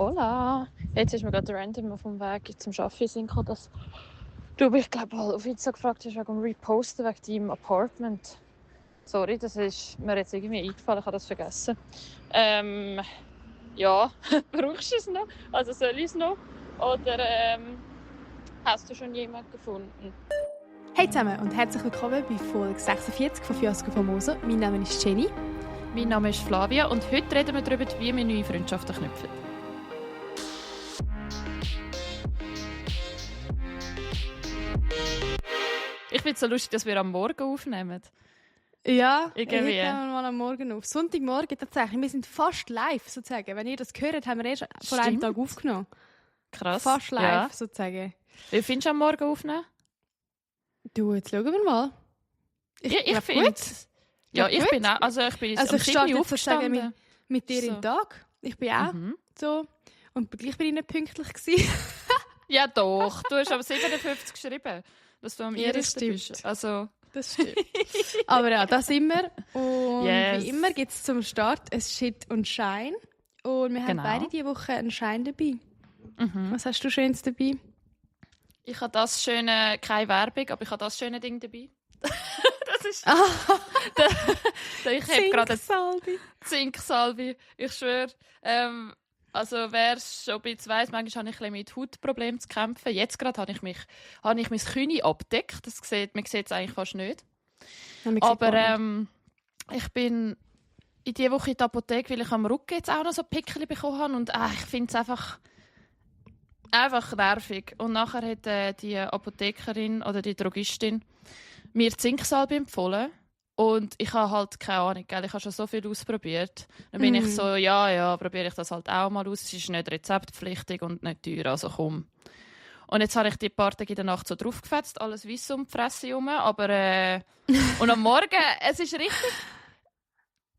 Hola! Jetzt ist mir gerade random auf dem Weg zum Arbeiten gekommen, dass du mich, glaube ich, auf Insta gefragt hast wegen dem Reposten wegen deinem Apartment. Sorry, das ist mir jetzt irgendwie eingefallen, ich habe das vergessen. Ja, brauchst du es noch? Also soll ich es noch? Oder hast du schon jemanden gefunden? Hey zusammen und herzlich willkommen bei Folge 46 von Fiasco Famoso. Mein Name ist Jenny. Mein Name ist Flavia und heute reden wir darüber, wie wir neue Freundschaften knüpfen. Ich finde es so lustig, dass wir am Morgen aufnehmen. Ja, irgendwie. Wir nehmen mal am Morgen auf. Sonntagmorgen tatsächlich. Wir sind fast live, sozusagen. Wenn ihr das hört, haben wir erst vor einem Tag aufgenommen. Krass. Fast live, ja. sozusagen. Wie findest du am Morgen aufnehmen? Du, jetzt schauen wir mal. Ich finde ja, ich bin auch. Also ich bin also um ich starte jetzt aufgestanden. sozusagen mit dir so. im Tag. Ich bin auch so. Und gleich bin ich nicht pünktlich gewesen. Ja doch, du hast aber 57 geschrieben, dass du am ehesten bist. Also das stimmt. Aber ja, da sind wir. Und yes. Wie immer gibt es zum Start ein Shit und Shine. Und wir haben beide diese Woche einen Shine dabei. Was hast du Schönes dabei? Ich habe das schöne, keine Werbung, aber ich habe das schöne Ding dabei. Das ist... ich habe gerade Zinksalbe. Ich schwöre. Also wer schon ein bisschen weiss, manchmal habe ich ein bisschen mit Hautproblemen zu kämpfen. Jetzt gerade habe ich mein Knie abgedeckt. Man sieht es eigentlich fast nicht. Ja, aber ich bin in dieser Woche in der Apotheke, weil ich am Rücken jetzt auch noch so Pickel bekommen habe. Und ich finde es einfach nervig. Und nachher hat die Apothekerin oder die Drogistin mir Zinksalbe empfohlen. Und ich habe halt keine Ahnung, gell? Ich habe schon so viel ausprobiert. Dann bin ich so, ja, probiere ich das halt auch mal aus. Es ist nicht rezeptpflichtig und nicht teuer, also komm. Und jetzt habe ich die paar Tage in der Nacht so draufgefetzt, alles weiss um die Fresse herum, aber und am Morgen, es ist richtig...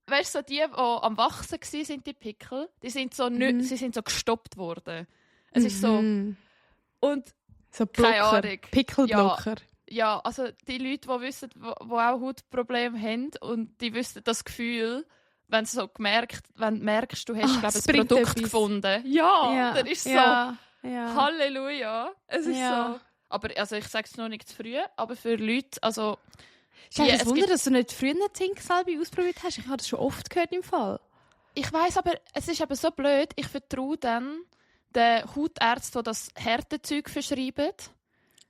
Weißt du, so die am Wachsen waren, die Pickel, die sind so sie sind so gestoppt worden. Es ist so... Und so keine Ahnung. Pickelblocker. Ja, also die Leute, die wissen, die auch Hautprobleme haben und die wissen das Gefühl, wenn du merkst, du hast ein Produkt etwas gefunden. Ja, das ist so, ja. Halleluja. Es ist so. Aber also ich sage es noch nicht zu früh, aber für Leute, also... Es ist ein Wunder, dass du nicht früher eine Zinksalbe ausprobiert hast. Ich habe das schon oft gehört im Fall. Ich weiss, aber es ist eben so blöd, ich vertraue dann den Hautärzten, die das Härtezeug verschreiben.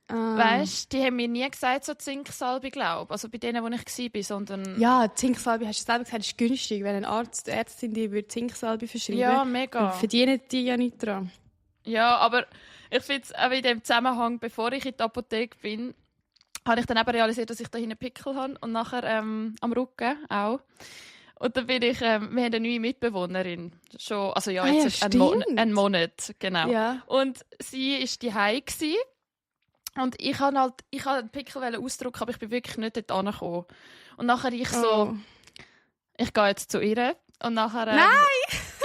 Weißt, die haben mir nie gesagt, so Zinksalbe, glaube also bei denen, wo ich war, sondern... Ja, Zinksalbe, hast du selber gesagt, ist günstig. Wenn ein Ärztin die würde Zinksalbe verschreiben, ja, mega. Dann verdienen die ja nicht dran. Ja, aber ich finde es auch in dem Zusammenhang, bevor ich in der Apotheke bin, habe ich dann eben realisiert, dass ich da hinten Pickel habe und nachher am Rücken auch. Und dann bin ich, wir haben eine neue Mitbewohnerin. Schon, also ja, jetzt ist ein Monat, genau. Ja. Und sie war daheim gewesen. Und ich wollte den Pickel ausdrücken, aber ich bin wirklich nicht dort angekommen. Und nachher ich gehe jetzt zu ihr. Und nachher... Nein!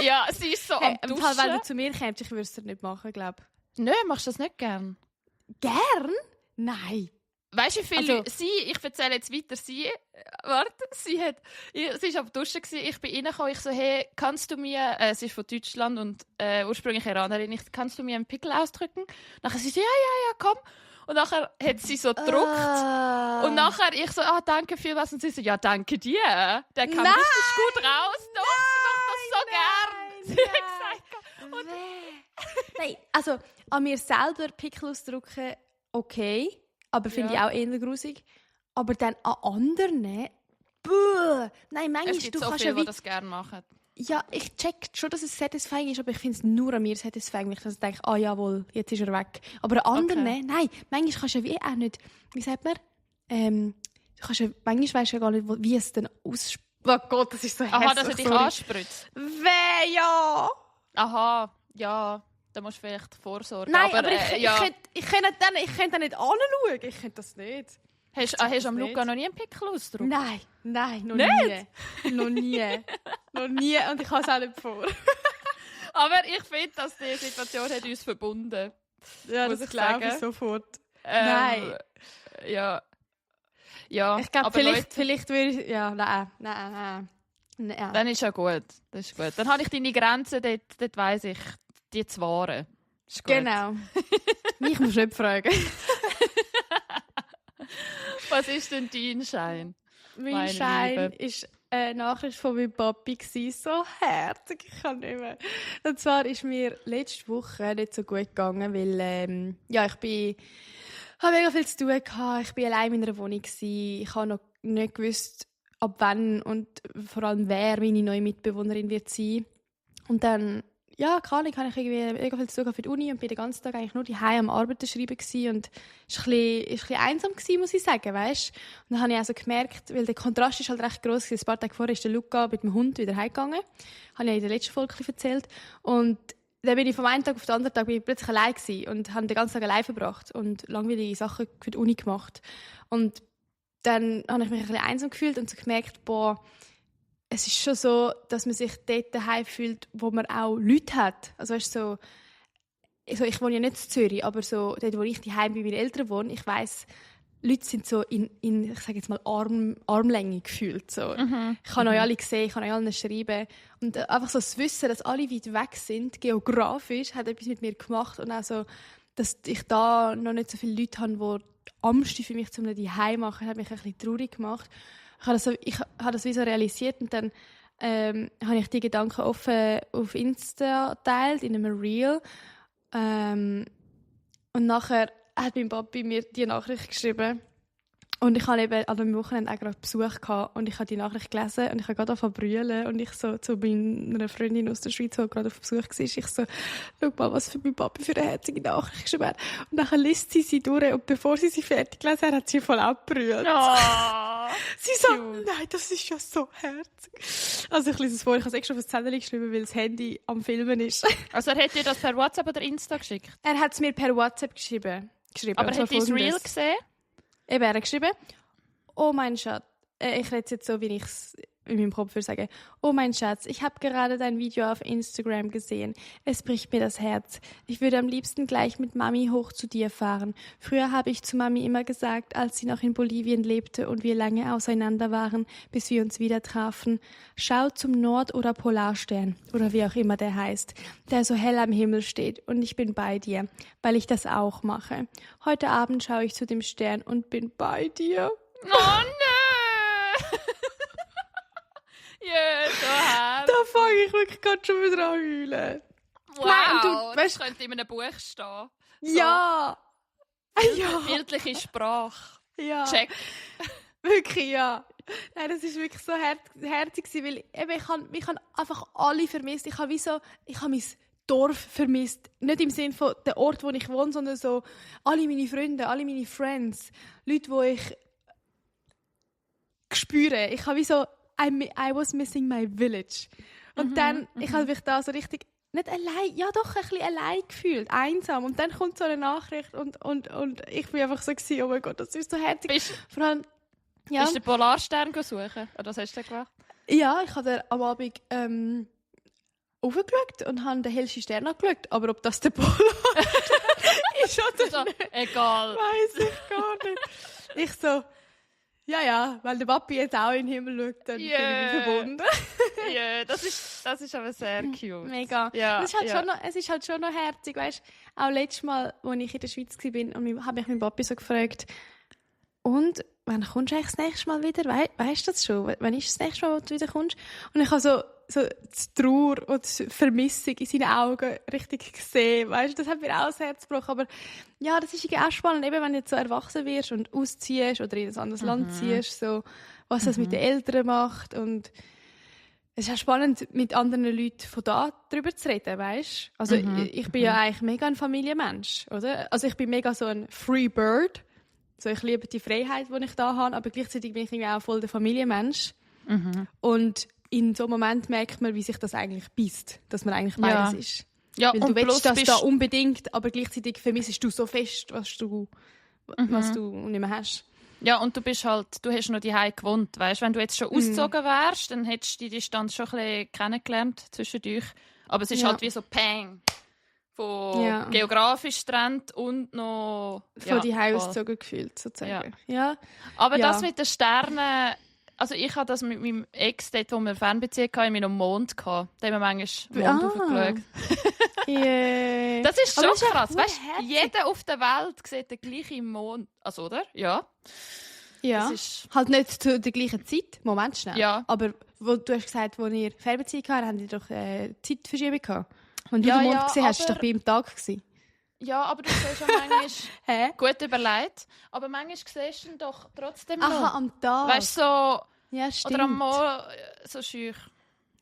Ja, sie ist so am Duschen. Fall, wenn du zu mir kommst, ich würde es dir nicht machen, glaube ich. Nein, machst du das nicht gern? Gern? Nein. Weißt du, wie viele Leute... Ich erzähle jetzt weiter, sie war am Duschen gewesen, ich bin reingekommen, ich so, hey, kannst du mir... sie ist von Deutschland und ursprünglich Iranerin, kannst du mir einen Pickel ausdrücken? Nachher sie so, ja, komm. Und nachher hat sie so gedruckt. Und nachher ich so, danke vielmals. Und sie so, ja, danke dir. Der kam richtig gut raus. Doch, sie macht das so gern. Nein, also an mir selber Pickel ausdrucken, okay. Aber finde ich auch eher grusig. Aber dann an anderen, nein, manchmal... Es gibt so viele, die das gerne machen. Ja, ich check schon, dass es satisfying ist, aber ich finde es nur an mir satisfying, wenn ich denke, jawohl, jetzt ist er weg. Aber an anderen, nein, manchmal kannst du ja wie auch nicht, wie sagt man, manchmal weisst du ja gar nicht, wie es dann ausspricht. Oh Gott, das ist so hässlich. Aha, dass er dich anspritzt. Weh, ja. Aha, ja, da musst du vielleicht vorsorgen. Nein, aber ich könnte dann nicht anschauen, ich könnte das nicht. Hast du am Luca noch nie einen Pickel ausgedruckt? Nein, noch nie. Noch nie und ich habe es auch nicht vor. Aber ich finde, dass die Situation hat uns verbunden. Ja, das glaube ich sofort. Nein. Ja. Ich glaube, vielleicht würde ich... Ja, nein. Dann ist ja gut. Das ist gut. Dann habe ich deine Grenzen, dort weiss ich, die zu wahren. Ist gut. Genau. Mich musst du nicht fragen. Was ist denn dein Schein? Mein Schein ist eine Nachricht von meinem Papi, so herzig, ich kann nicht mehr. Und zwar ist mir letzte Woche nicht so gut gegangen, weil habe mega viel zu tun gehabt. Ich war allein in einer Wohnung. Ich habe noch nicht gewusst, ab wann und vor allem wer meine neue Mitbewohnerin wird sein. Und dann, ja, keine Ahnung, habe ich irgendwie mega viel zu tun für die Uni und bin den ganzen Tag eigentlich nur daheim am Arbeiten schreiben gewesen und es war ein bisschen einsam gewesen, muss ich sagen, weißt? Und dann habe ich also gemerkt, weil der Kontrast ist halt recht gross gewesen. Ein paar Tage vorher ist der Luca mit dem Hund wieder heimgegangen. Habe ich in der letzten Folge erzählt. Und dann bin ich vom einen Tag auf den anderen Tag plötzlich allein gewesen und habe den ganzen Tag allein verbracht und langweilige Sachen für die Uni gemacht. Und dann habe ich mich ein bisschen einsam gefühlt und so gemerkt, es ist schon so, dass man sich dort daheim fühlt, wo man auch Leute hat. Also weißt, so, ich wohne ja nicht in Zürich, aber so dort, wo ich daheim bei meinen Eltern wohne, ich weiss, Leute sind so in ich sage jetzt mal, Armlänge gefühlt. So. Ich habe euch alle gesehen, ich kann euch allen schreiben. Und einfach so das Wissen, dass alle weit weg sind, geografisch, hat etwas mit mir gemacht. Und auch so, dass ich da noch nicht so viele Leute habe, die Angst für mich zum Zuhause machen, hat mich ein bisschen traurig gemacht. Ich habe das wie so realisiert und dann habe ich die Gedanken offen auf Insta geteilt, in einem Reel. Und nachher hat mein Papi mir die Nachricht geschrieben. Und ich hatte eben an dem Wochenende auch gerade Besuch gehabt, und ich habe die Nachricht gelesen und ich habe gerade angefangen zu brüllen. Und ich so zu meiner Freundin aus der Schweiz, die gerade auf Besuch war, ich so, schau mal, was für mein Papi für eine herzige Nachricht geschrieben hat. Und dann liest sie durch und bevor sie fertig gelesen hat sie voll abgebrüllt. Oh, sie so, nein, das ist ja so herzig. Also ich lese es vor, ich habe es extra auf das Zettel geschrieben, weil das Handy am Filmen ist. Also er hat dir das per WhatsApp oder Insta geschickt? Er hat es mir per WhatsApp geschrieben. Aber hat er das Reel gesehen? Eben, er hat geschrieben, oh mein Schatz, ich rede jetzt so, wie ich es in meinem Kopf würde sagen. Oh mein Schatz, ich habe gerade dein Video auf Instagram gesehen. Es bricht mir das Herz. Ich würde am liebsten gleich mit Mami hoch zu dir fahren. Früher habe ich zu Mami immer gesagt, als sie noch in Bolivien lebte und wir lange auseinander waren, bis wir uns wieder trafen, schau zum Nord- oder Polarstern, oder wie auch immer der heißt, der so hell am Himmel steht, und ich bin bei dir, weil ich das auch mache. Heute Abend schaue ich zu dem Stern und bin bei dir. Oh nein! Ja, so hart. Da fange ich wirklich gerade schon wieder an heulen. Wow, Nein, das könnte in einem Buch stehen. So. Ja. Ja. Bildliche Sprache. Ja. Check. Wirklich, ja. Nein, das war wirklich so herzig, weil eben, ich habe einfach alle vermisst. Ich habe mein Dorf vermisst. Nicht im Sinne von dem Ort, wo ich wohne, sondern so alle meine Freunde, alle meine Friends. Leute, die ich spüre. Ich habe wie so I was missing my village. Und dann, ich habe mich da so richtig, nicht allein, ja doch, ein bisschen allein gefühlt, einsam. Und dann kommt so eine Nachricht und ich bin einfach so gewesen, oh mein Gott, das ist so herzig. Vor allem, ja. Bist du den Polarstern suchen? Oder was hast du denn gemacht? Ja, ich habe am Abend aufgeschaut und habe den hellsten Stern angeschaut. Aber ob das der Polarstern ist oder nicht, egal. weiss ich gar nicht. Ich so, ja, weil der Papi jetzt auch in den Himmel schaut, dann bin ich verbunden. Ja, das ist aber sehr cute. Mega. Ja, es ist halt schon noch herzig, weißt? Auch letztes Mal, als ich in der Schweiz war, und habe mich mein Papi so gefragt, und wann kommst du eigentlich das nächste Mal wieder? Weißt du das schon? Wann ist das nächste Mal, wo du wieder kommst? Und ich habe so die Trauer und die Vermissung in seinen Augen richtig gesehen. Weißt du, das hat mir auch das Herz gebrochen. Aber ja, das ist irgendwie auch spannend, eben wenn du jetzt so erwachsen wirst und ausziehst oder in ein anderes Land ziehst, so, was das mit den Eltern macht. Und es ist auch spannend, mit anderen Leuten von da darüber zu reden, weißt? Also ich bin ja eigentlich mega ein Familienmensch, oder? Also ich bin mega so ein Free Bird. So, ich liebe die Freiheit, die ich da habe, aber gleichzeitig bin ich irgendwie auch voll der Familienmensch. Und in so einem Moment merkt man, wie sich das eigentlich beißt, dass man eigentlich beides ist. Ja, weil du willst das da unbedingt, aber gleichzeitig vermissest du so fest, was du nicht mehr hast. Ja, und du hast noch daheim gewohnt, weißt? Wenn du jetzt schon ausgezogen wärst, dann hättest du die Distanz schon ein bisschen kennengelernt zwischen euch. Aber es ist halt wie so Peng. Von geografisch getrennt und noch... Von die ausgezogen gefühlt, sozusagen. Ja. Aber das mit den Sternen... Also ich hatte das mit meinem Ex, dort, wo wir eine Fernbeziehung hatten, mit einem Mond gehabt. Da haben wir manchmal Mond hochgeschaut. Yeah. Das ist schon krass. Weißt, jeder auf der Welt sieht den gleichen Mond. Also, oder? Ja. Ja. Halt nicht zu der gleichen Zeit. Moment schnell. Ja. Aber du hast gesagt, als ihr Fernbeziehung hattet, habt ihr doch Zeitverschiebung gehabt. Wenn du den Mond gesehen hast, war doch bei ihm Tag gewesen. Ja, aber du siehst ja manchmal gut überlegt. Aber manchmal siehst du ihn doch trotzdem noch. Aha, am Tag. Weißt du, so... Ja, stimmt. Oder am Morgen so schüch.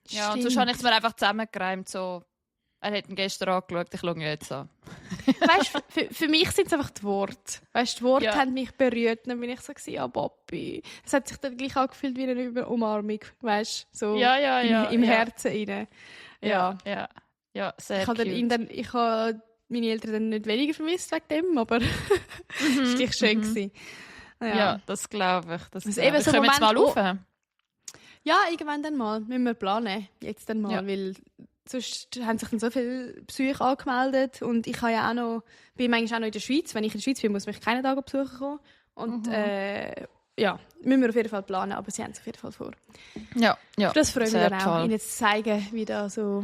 Ja, und sonst habe ich es mir einfach zusammengereimt. So, er hat ihn gestern angeschaut, ich schaue ihn jetzt an. Weißt du, für mich sind es einfach die Worte. Weißt du, die Worte haben mich berührt. Dann bin ich so, ja, Papi. Es hat sich dann gleich angefühlt wie eine Umarmung. Weißt du, so im Herzen rein. Ja, sehr cute. Ich habe meine Eltern dann nicht weniger vermisst wegen dem, aber es war gleich schön gewesen. Ja, das glaube ich. Das also eben so können wir jetzt mal rauf? Ja, irgendwann dann mal. Müssen wir planen. Jetzt dann mal, weil sonst haben sich dann so viele Besucher angemeldet und ich habe ja auch noch, bin manchmal auch noch in der Schweiz. Wenn ich in der Schweiz bin, muss mich keinen Tag besuchen kommen. Und ja, müssen wir auf jeden Fall planen, aber sie haben es auf jeden Fall vor. Ja. Das freut mich dann auch, Ihnen zu zeigen, wie da so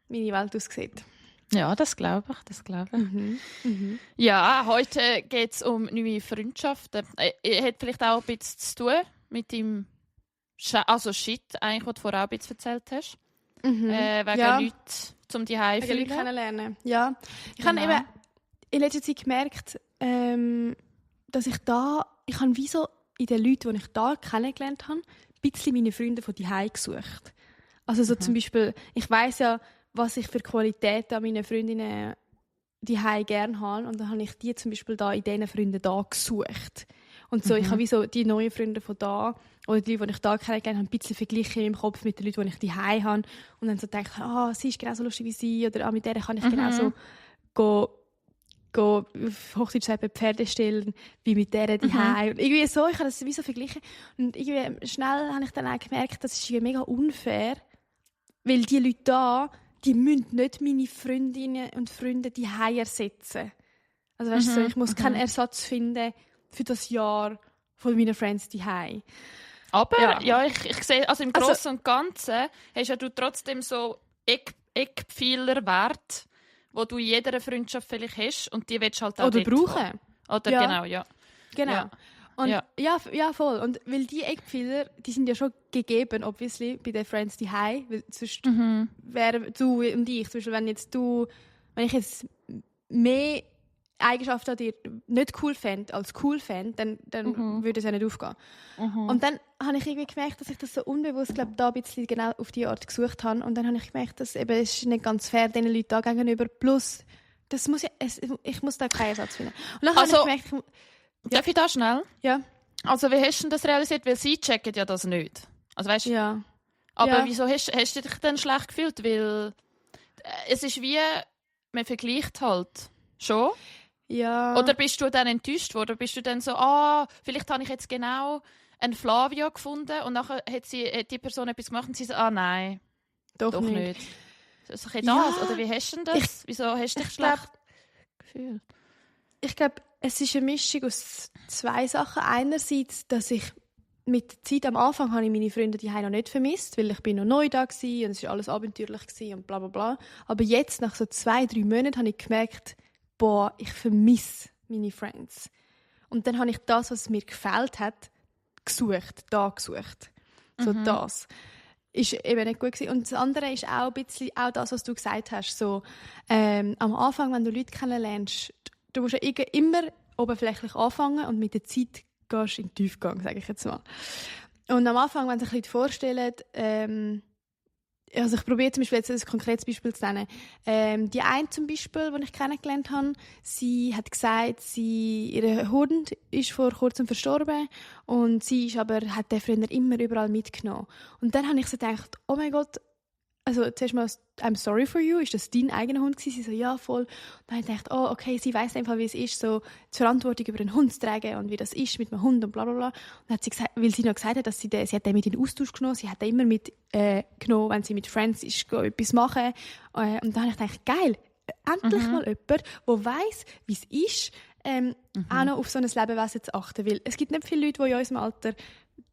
meine Welt aussieht. Ja, das glaube ich. Ja, heute geht es um neue Freundschaften. Hat vielleicht auch ein bisschen zu tun mit dem Shit, eigentlich, was du vorher auch ein bisschen erzählt hast. Wegen Leuten, um die Heim fühlen. Kennenlernen. Ja. Ich habe eben in letzter Zeit gemerkt, dass ich habe wie so in den Leuten, die ich da kennengelernt habe, ein bisschen meine Freunde von die Heim gesucht. Also so zum Beispiel, ich weiss ja, was ich für Qualitäten an meinen Freundinnen die gerne habe. Und dann habe ich die zum Beispiel da in diesen Freunden da gesucht. Und so, ich habe wie so die neuen Freunde von da, oder die Leute, die ich da kennengelernt habe, ein bisschen verglichen in meinem Kopf mit den Leuten, die ich die habe. Und dann so gedacht, sie ist genauso lustig wie sie, oder mit der kann ich genauso go auf Hochdeutsch sagen, Pferde stellen, wie mit der die und irgendwie so, ich habe das wie so verglichen. Und irgendwie schnell habe ich dann auch gemerkt, das ist mega unfair, weil die Leute da, die müssen nicht meine Freundinnen und Freunde die ersetzen. Also weißt du, so, ich muss keinen Ersatz finden für das Jahr von meinen Friends die. Aber ich sehe, also im Großen und Ganzen hast ja du trotzdem so Eckpfeilerwert, wo du in jeder Freundschaft vielleicht hast und die willst du halt auch oder brauchen. Oder genau. Ja. Und ja, voll. Und weil die Eckpfeiler, die sind ja schon gegeben, obviously, bei den Friends die weil sonst wären du und ich, zum Beispiel, wenn ich jetzt mehr Eigenschaften an dir nicht cool fände als cool fände, dann würde es ja nicht aufgehen. Und dann habe ich irgendwie gemerkt, dass ich das so unbewusst, glaube da ein bisschen genau auf die Art gesucht habe. Und dann habe ich gemerkt, dass eben, es ist nicht ganz fair diesen Leuten da gegenüber. Plus, ich muss da keinen Ersatz finden. Und dann habe ich gemerkt, darf ich da schnell? Ja. Also wie hast du das realisiert? Weil sie checken ja das nicht. Also weißt du? Ja. Aber wieso hast du dich dann schlecht gefühlt? Weil es ist wie, man vergleicht halt schon. Ja. Oder bist du dann enttäuscht worden? Bist du dann so, vielleicht habe ich jetzt genau einen Flavia gefunden und nachher hat die Person etwas gemacht und sie so, nein, doch nicht. So das? Oder wie hast du das? Wieso hast du dich schlecht gefühlt? Ich glaube, es ist eine Mischung aus zwei Sachen. Einerseits, dass ich mit der Zeit am Anfang habe ich meine Freunde die noch nicht vermisst, weil ich bin noch neu da war und es war alles abenteuerlich und bla bla bla. Aber jetzt, nach so 2-3 Monaten, habe ich gemerkt, ich vermisse meine Friends. Und dann habe ich das, was mir gefällt hat, gesucht. So das. Ist eben nicht gut gewesen. Und das andere ist auch ein bisschen auch das, was du gesagt hast. So, am Anfang, wenn du Leute kennenlernst, du musst ja immer oberflächlich anfangen und mit der Zeit gehst du in den Tiefgang, sage ich jetzt mal. Und am Anfang, wenn Sie sich ein bisschen vorstellen, also ich probiere zum Beispiel jetzt ein konkretes Beispiel zu nennen. Die eine zum Beispiel, die ich kennengelernt habe, sie hat gesagt, ihr Hund ist vor kurzem verstorben und sie hat den früher immer überall mitgenommen. Und dann habe ich so gedacht, oh mein Gott, also zuerst mal, I'm sorry for you, ist das dein eigener Hund gewesen? Sie so, ja, voll. Und dann habe ich gedacht, okay, sie weiss einfach, wie es ist, so die Verantwortung über einen Hund zu tragen und wie das ist mit einem Hund und bla bla bla. Und dann hat sie gesagt, weil sie noch gesagt hat, dass sie hat den mit in den Austausch genommen, sie hat den immer mit genommen, wenn sie mit Friends ist, etwas machen. Und dann habe ich gedacht, geil, endlich mal jemand, der weiss, wie es ist, auch noch auf so ein Lebewesen zu achten. Weil es gibt nicht viele Leute, die in unserem Alter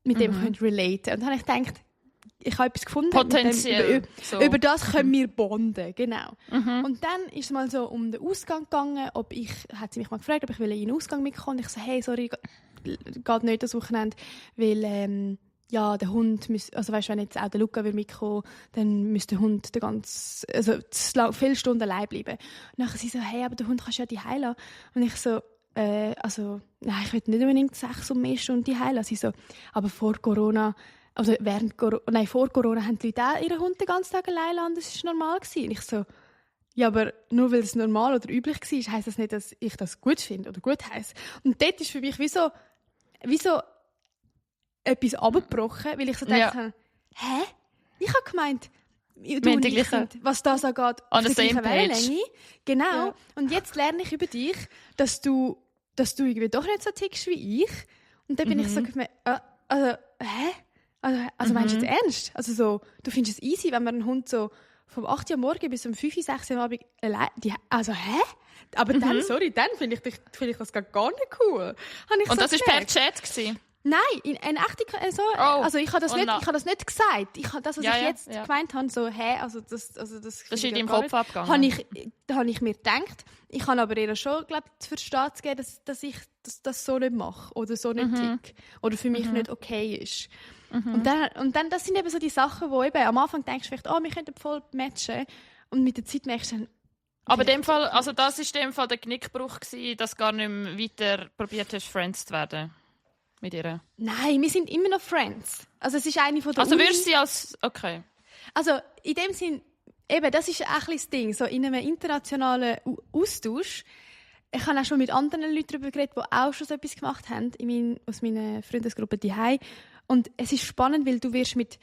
mit dem relaten können. Und dann habe ich gedacht, ich habe etwas gefunden. Potenziell. Über das können wir bonden, genau. Und dann ist es mal so um den Ausgang gegangen, hat sie mich mal gefragt, ob ich in den Ausgang mitkommen will. Und ich so, hey, sorry, geht nicht das Wochenende, weil der Hund also weißt, wenn jetzt auch der Luca mitkommen, dann müsste der Hund viele Stunden allein bleiben. Und dann sie so, hey, aber der Hund kannst du ja die heilen. Und ich so, nein, ich will nicht unbedingt 6 und mehr Stunden die heilen. Sie so, aber vor Corona haben die Leute auch ihren Hund den ganzen Tag allein lassen. Das war normal gewesen. Und ich so, ja, aber nur weil es normal oder üblich war, heisst das nicht, dass ich das gut finde oder gut heisse. Und dort ist für mich wie so etwas abgebrochen, weil ich so dachte, hä? Ich habe gemeint, du und ich sind, was das angeht, on the same page. Genau. Ja. Und jetzt lerne ich über dich, dass du irgendwie doch nicht so tickst wie ich. Und dann bin ich so hä? Also meinst du jetzt ernst? Also so, du findest es easy, wenn man einen Hund so vom 8 Uhr morgens bis um 5, 6 Uhr am Abend allein... Also, hä? Aber dann, sorry, dann finde ich das gar nicht cool. Und das war per Chat gewesen? Nein, in echt also ich habe das nicht gesagt. Was ich jetzt gemeint habe, so, das ist in deinem Kopf abgegangen. Habe ich mir gedacht. Ich habe aber ihr schon, glaube ich, zu verstehen zu geben, dass ich das so nicht mache oder so nicht tick oder für mich nicht okay ist. Und dann, das sind eben so die Sachen, wo eben am Anfang denkst du vielleicht, wir könnten voll matchen und mit der Zeit merkst du dann, aber in dem Fall, also das war in dem Fall der Knickbruch gewesen, dass du gar nicht mehr weiter probiert hast, Friends zu werden mit ihr. Nein, wir sind immer noch Friends. Also es ist eine von der Also würdest du sie als... Okay. Also in dem Sinn, eben, das ist ein das Ding, so in einem internationalen Austausch. Ich habe auch schon mit anderen Leuten darüber geredet, die auch schon so etwas gemacht haben, aus meiner Freundesgruppe daheim. Und es ist spannend, weil du wirst mit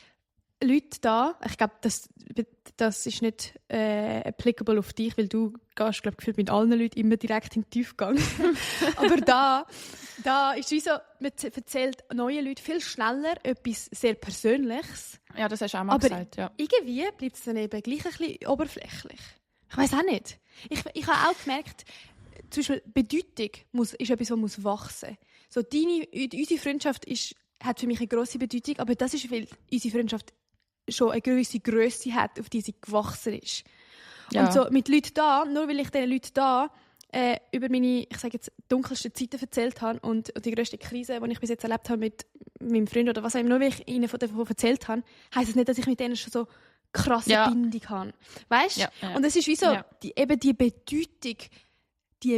Leuten da, ich glaube, das ist nicht applicable auf dich, weil du gehst, glaube ich, mit allen Leuten immer direkt in den Tiefgang. Aber da ist es wie so, man erzählt neuen Leuten viel schneller etwas sehr Persönliches. Ja, das hast du auch mal gesagt, ja. Irgendwie bleibt es dann eben gleich ein bisschen oberflächlich. Ich weiss auch nicht. Ich habe auch gemerkt, zum Beispiel Bedeutung ist etwas, was muss wachsen. So, unsere Freundschaft hat für mich eine grosse Bedeutung, aber das ist, weil unsere Freundschaft schon eine gewisse Grösse hat, auf die sie gewachsen ist. Ja. Und so mit Leuten da, nur weil ich diesen Leuten da über meine, ich sage jetzt, dunkelsten Zeiten erzählt habe und die grösste Krise, die ich bis jetzt erlebt habe mit meinem Freund oder was auch immer, nur weil ich ihnen davon erzählt habe, heisst es nicht, dass ich mit denen schon so krasse Bindung habe. Weißt du? Ja, ja. Und es ist wie so, die Bedeutung,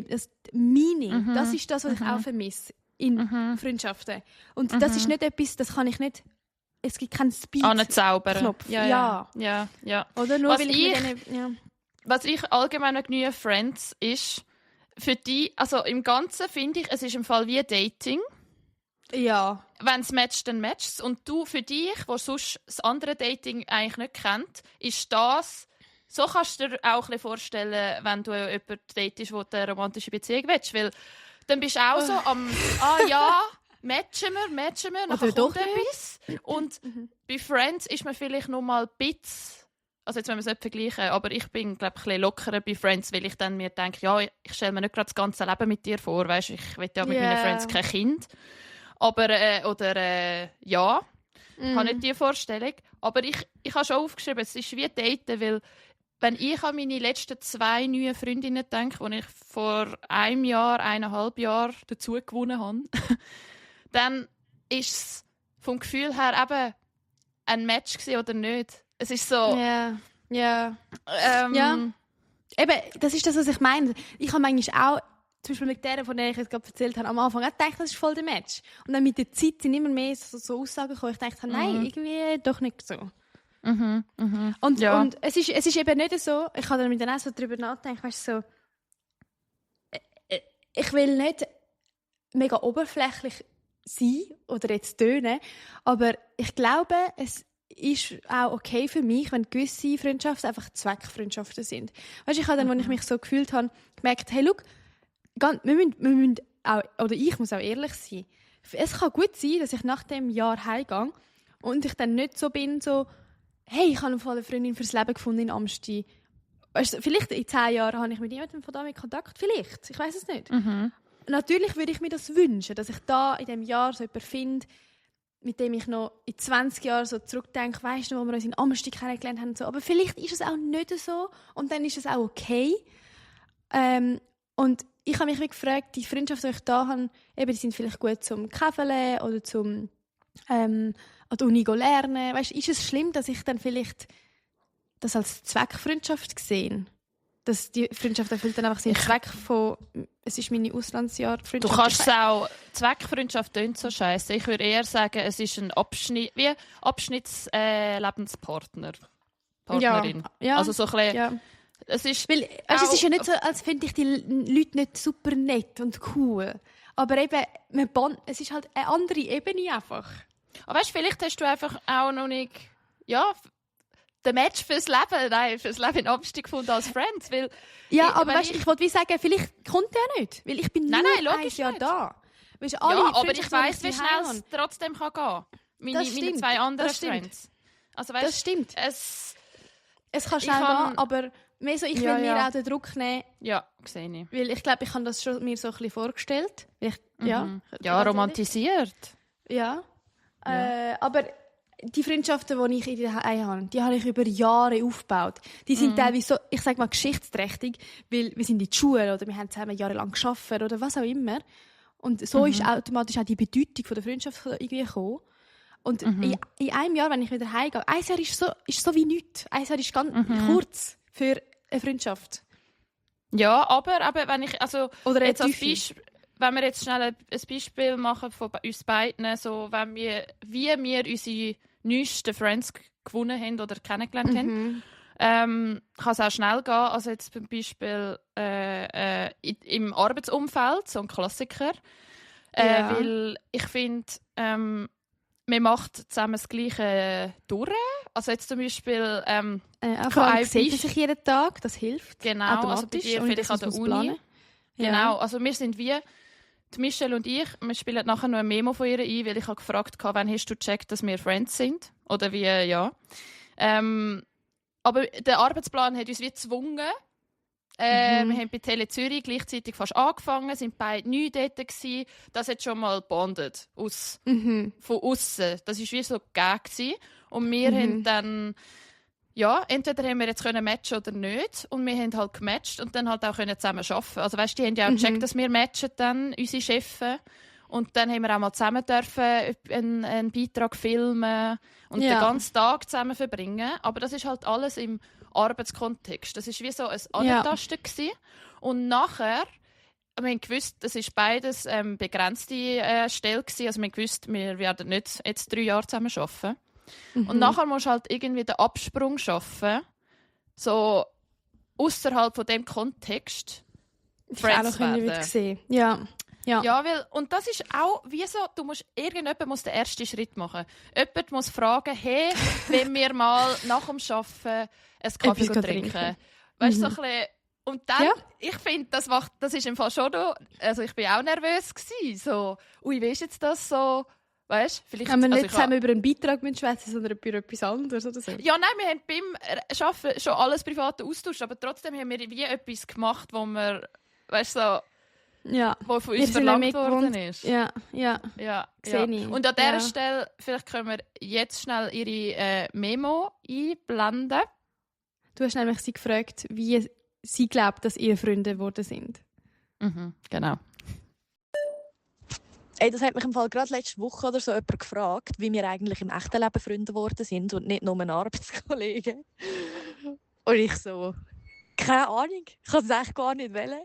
das Meaning, das ist das, was ich auch vermisse in Freundschaften. Und das ist nicht etwas, das kann ich nicht, es gibt keinen Speed-Knopf. Ja. Oder nur weil ich was ich allgemein noch genüge Friends ist, für die, also im Ganzen finde ich, es ist im Fall wie Dating. Ja. Wenn es matcht, dann matcht es. Und du, für dich, der sonst das andere Dating eigentlich nicht kennt, ist das, so kannst du dir auch ein bisschen vorstellen, wenn du jemanden datest, der eine romantische Beziehung willst. Weil dann bist du auch so am, matchen wir, nachher kommt etwas. Und bei Friends ist man vielleicht noch mal ein bisschen, also jetzt wollen wir es nicht vergleichen, aber ich bin, glaube ich, ein bisschen lockerer bei Friends, weil ich dann mir denke, ja, ich stelle mir nicht gerade das ganze Leben mit dir vor, weißt, ich will ja mit meinen Friends kein Kind. Aber, ich habe nicht diese Vorstellung. Aber ich habe schon aufgeschrieben, es ist wie Daten, weil wenn ich an meine letzten 2 neuen Freundinnen denke, die ich vor 1,5 Jahren dazu gewonnen habe, dann ist es vom Gefühl her eben ein Match gewesen oder nicht. Es ist so... Ja. Eben, das ist das, was ich meine. Ich habe manchmal auch, zum Beispiel mit der, von der ich jetzt gerade erzählt habe, am Anfang auch gedacht, das ist voll der Match. Und dann mit der Zeit sind immer mehr so Aussagen gekommen. Ich dachte, nein, irgendwie doch nicht so. Und es ist eben nicht so, ich habe dann mit denen auch so darüber nachgedacht, weißt du, so, ich will nicht mega oberflächlich sein oder jetzt tönen, aber ich glaube, es ist auch okay für mich, wenn gewisse Freundschaften einfach Zweckfreundschaften sind. Weißt du, ich habe dann, als ich mich so gefühlt habe, gemerkt, hey, schau, wir müssen auch, oder ich muss auch ehrlich sein. Es kann gut sein, dass ich nach dem Jahr heimgehe und ich dann nicht so bin, so, hey, ich habe eine Freundin fürs Leben gefunden in Amsti. Weißt du, vielleicht in 10 Jahren habe ich mit jemandem von da mit Kontakt. Vielleicht. Ich weiß es nicht. Natürlich würde ich mir das wünschen, dass ich da in diesem Jahr so jemanden finde, mit dem ich noch in 20 Jahren so zurückdenke, weißt du, wo wir uns in Amsterdam kennengelernt haben. So. Aber vielleicht ist es auch nicht so und dann ist es auch okay. Und ich habe mich gefragt, die Freundschaft, die ich da habe, eben, die sind vielleicht gut zum Käfeln oder zum an der Uni lernen. Weißt, ist es schlimm, dass ich dann vielleicht das als Zweckfreundschaft sehe? Dass die Freundschaft erfüllt dann einfach seinen Zweck von «Es ist meine Auslandsjahr-Freundschaft». Du kannst es auch... Zweckfreundschaft klingt so scheiße. Ich würde eher sagen, es ist ein Lebenspartner. Partnerin. Ja. Also so ein bisschen... Ja. Es ist, weil, es ist ja nicht so, als finde ich die Leute nicht super nett und cool. Aber eben, es ist halt eine andere Ebene einfach. Aber weißt, vielleicht hast du einfach auch noch nicht... Ja, den Match fürs Leben in Amsterdam gefunden als Friends. Weil aber weißt, ich wollte sagen, vielleicht kommt der nicht. Weil ich bin nur ein Jahr da. Weißt, aber ich weiss, wie schnell es trotzdem gehen kann. Meine 2 anderen Friends. Also, weißt, das stimmt. Es kann schnell gehen, aber mehr so, ich will mir auch den Druck nehmen. Ja, sehe ich. Weil ich glaube, ich habe das schon mir so ein bisschen vorgestellt. Ja, romantisiert. Ja. Aber die Freundschaften, die ich in der Heim habe, die habe ich über Jahre aufgebaut. Die sind teilweise so, ich sage mal, geschichtsträchtig, weil wir sind in der Schule oder wir haben zusammen jahrelang gearbeitet oder was auch immer. Und so ist automatisch auch die Bedeutung von der Freundschaft irgendwie gekommen. Und in einem Jahr, wenn ich wieder heimgehe, ein Jahr ist so wie nichts. Ein Jahr ist ganz kurz für eine Freundschaft. Ja, aber wenn ich, also oder jetzt als wenn wir jetzt schnell ein Beispiel machen von uns beiden, so, wie wir unsere neuesten Friends gewonnen haben oder kennengelernt haben, kann es auch schnell gehen. Also jetzt zum Beispiel im Arbeitsumfeld, so ein Klassiker. Weil ich finde, man macht zusammen das Gleiche durch. Also jetzt zum Beispiel... vor allem sieht man sich jeden Tag, das hilft. Genau, also bei dir vielleicht an der Uni. Genau, also wir sind wie... Die Michelle und ich, wir spielen nachher noch ein Memo von ihr ein, weil ich habe gefragt habe, wann hast du gecheckt, dass wir Friends sind? Oder wie, ja. Aber der Arbeitsplan hat uns wie gezwungen. Wir haben bei Tele Zürich gleichzeitig fast angefangen, sind beide neu dort gewesen. Das hat schon mal gebondet, von außen. Das war wie so gegeben. Und wir haben dann... Ja, entweder haben wir jetzt matchen oder nicht. Und wir haben halt gematcht und dann halt auch zusammen arbeiten. Also weißt, die haben ja auch gecheckt, dass wir matchen dann, unsere Chefs. Und dann haben wir auch mal zusammen dürfen einen Beitrag filmen und den ganzen Tag zusammen verbringen. Aber das ist halt alles im Arbeitskontext. Das war wie so ein Antasten gewesen. Und nachher, wir haben gewusst, das ist beides begrenzte Stelle gewesen. Also wir haben gewusst, wir werden nicht jetzt 3 Jahre zusammen arbeiten. Und nachher musst du halt irgendwie den Absprung schaffen, so außerhalb von dem Kontext Friends werden. Ja, weil, und das ist auch wie so, irgendjemand muss den ersten Schritt machen. Jemand muss fragen, hey, wenn wir mal nach dem Arbeiten einen Kaffee trinken. Weißt du, so ein bisschen, und dann, ich finde, das ist im Fall schon noch, also ich war auch nervös gewesen, so, wie ist jetzt das so? Weißt, vielleicht, haben wir nicht zusammen über einen Beitrag schwätzen, sondern über etwas anderes oder so? Ja, nein, wir haben beim Arbeiten schon alles private austauscht, aber trotzdem haben wir wie etwas gemacht, wo wir, weißt so, wo von uns verlangt worden ist. Ja. Sehe ich. Und an dieser Stelle, vielleicht können wir jetzt schnell ihre Memo einblenden. Du hast nämlich sie gefragt, wie sie glaubt, dass ihre Freunde geworden sind. Genau. Ey, das hat mich im Fall gerade letzte Woche oder so jemand gefragt, wie wir eigentlich im echten Leben Freunde geworden sind und nicht nur ein Arbeitskollege. Und ich so, keine Ahnung, ich kann es echt gar nicht wollen.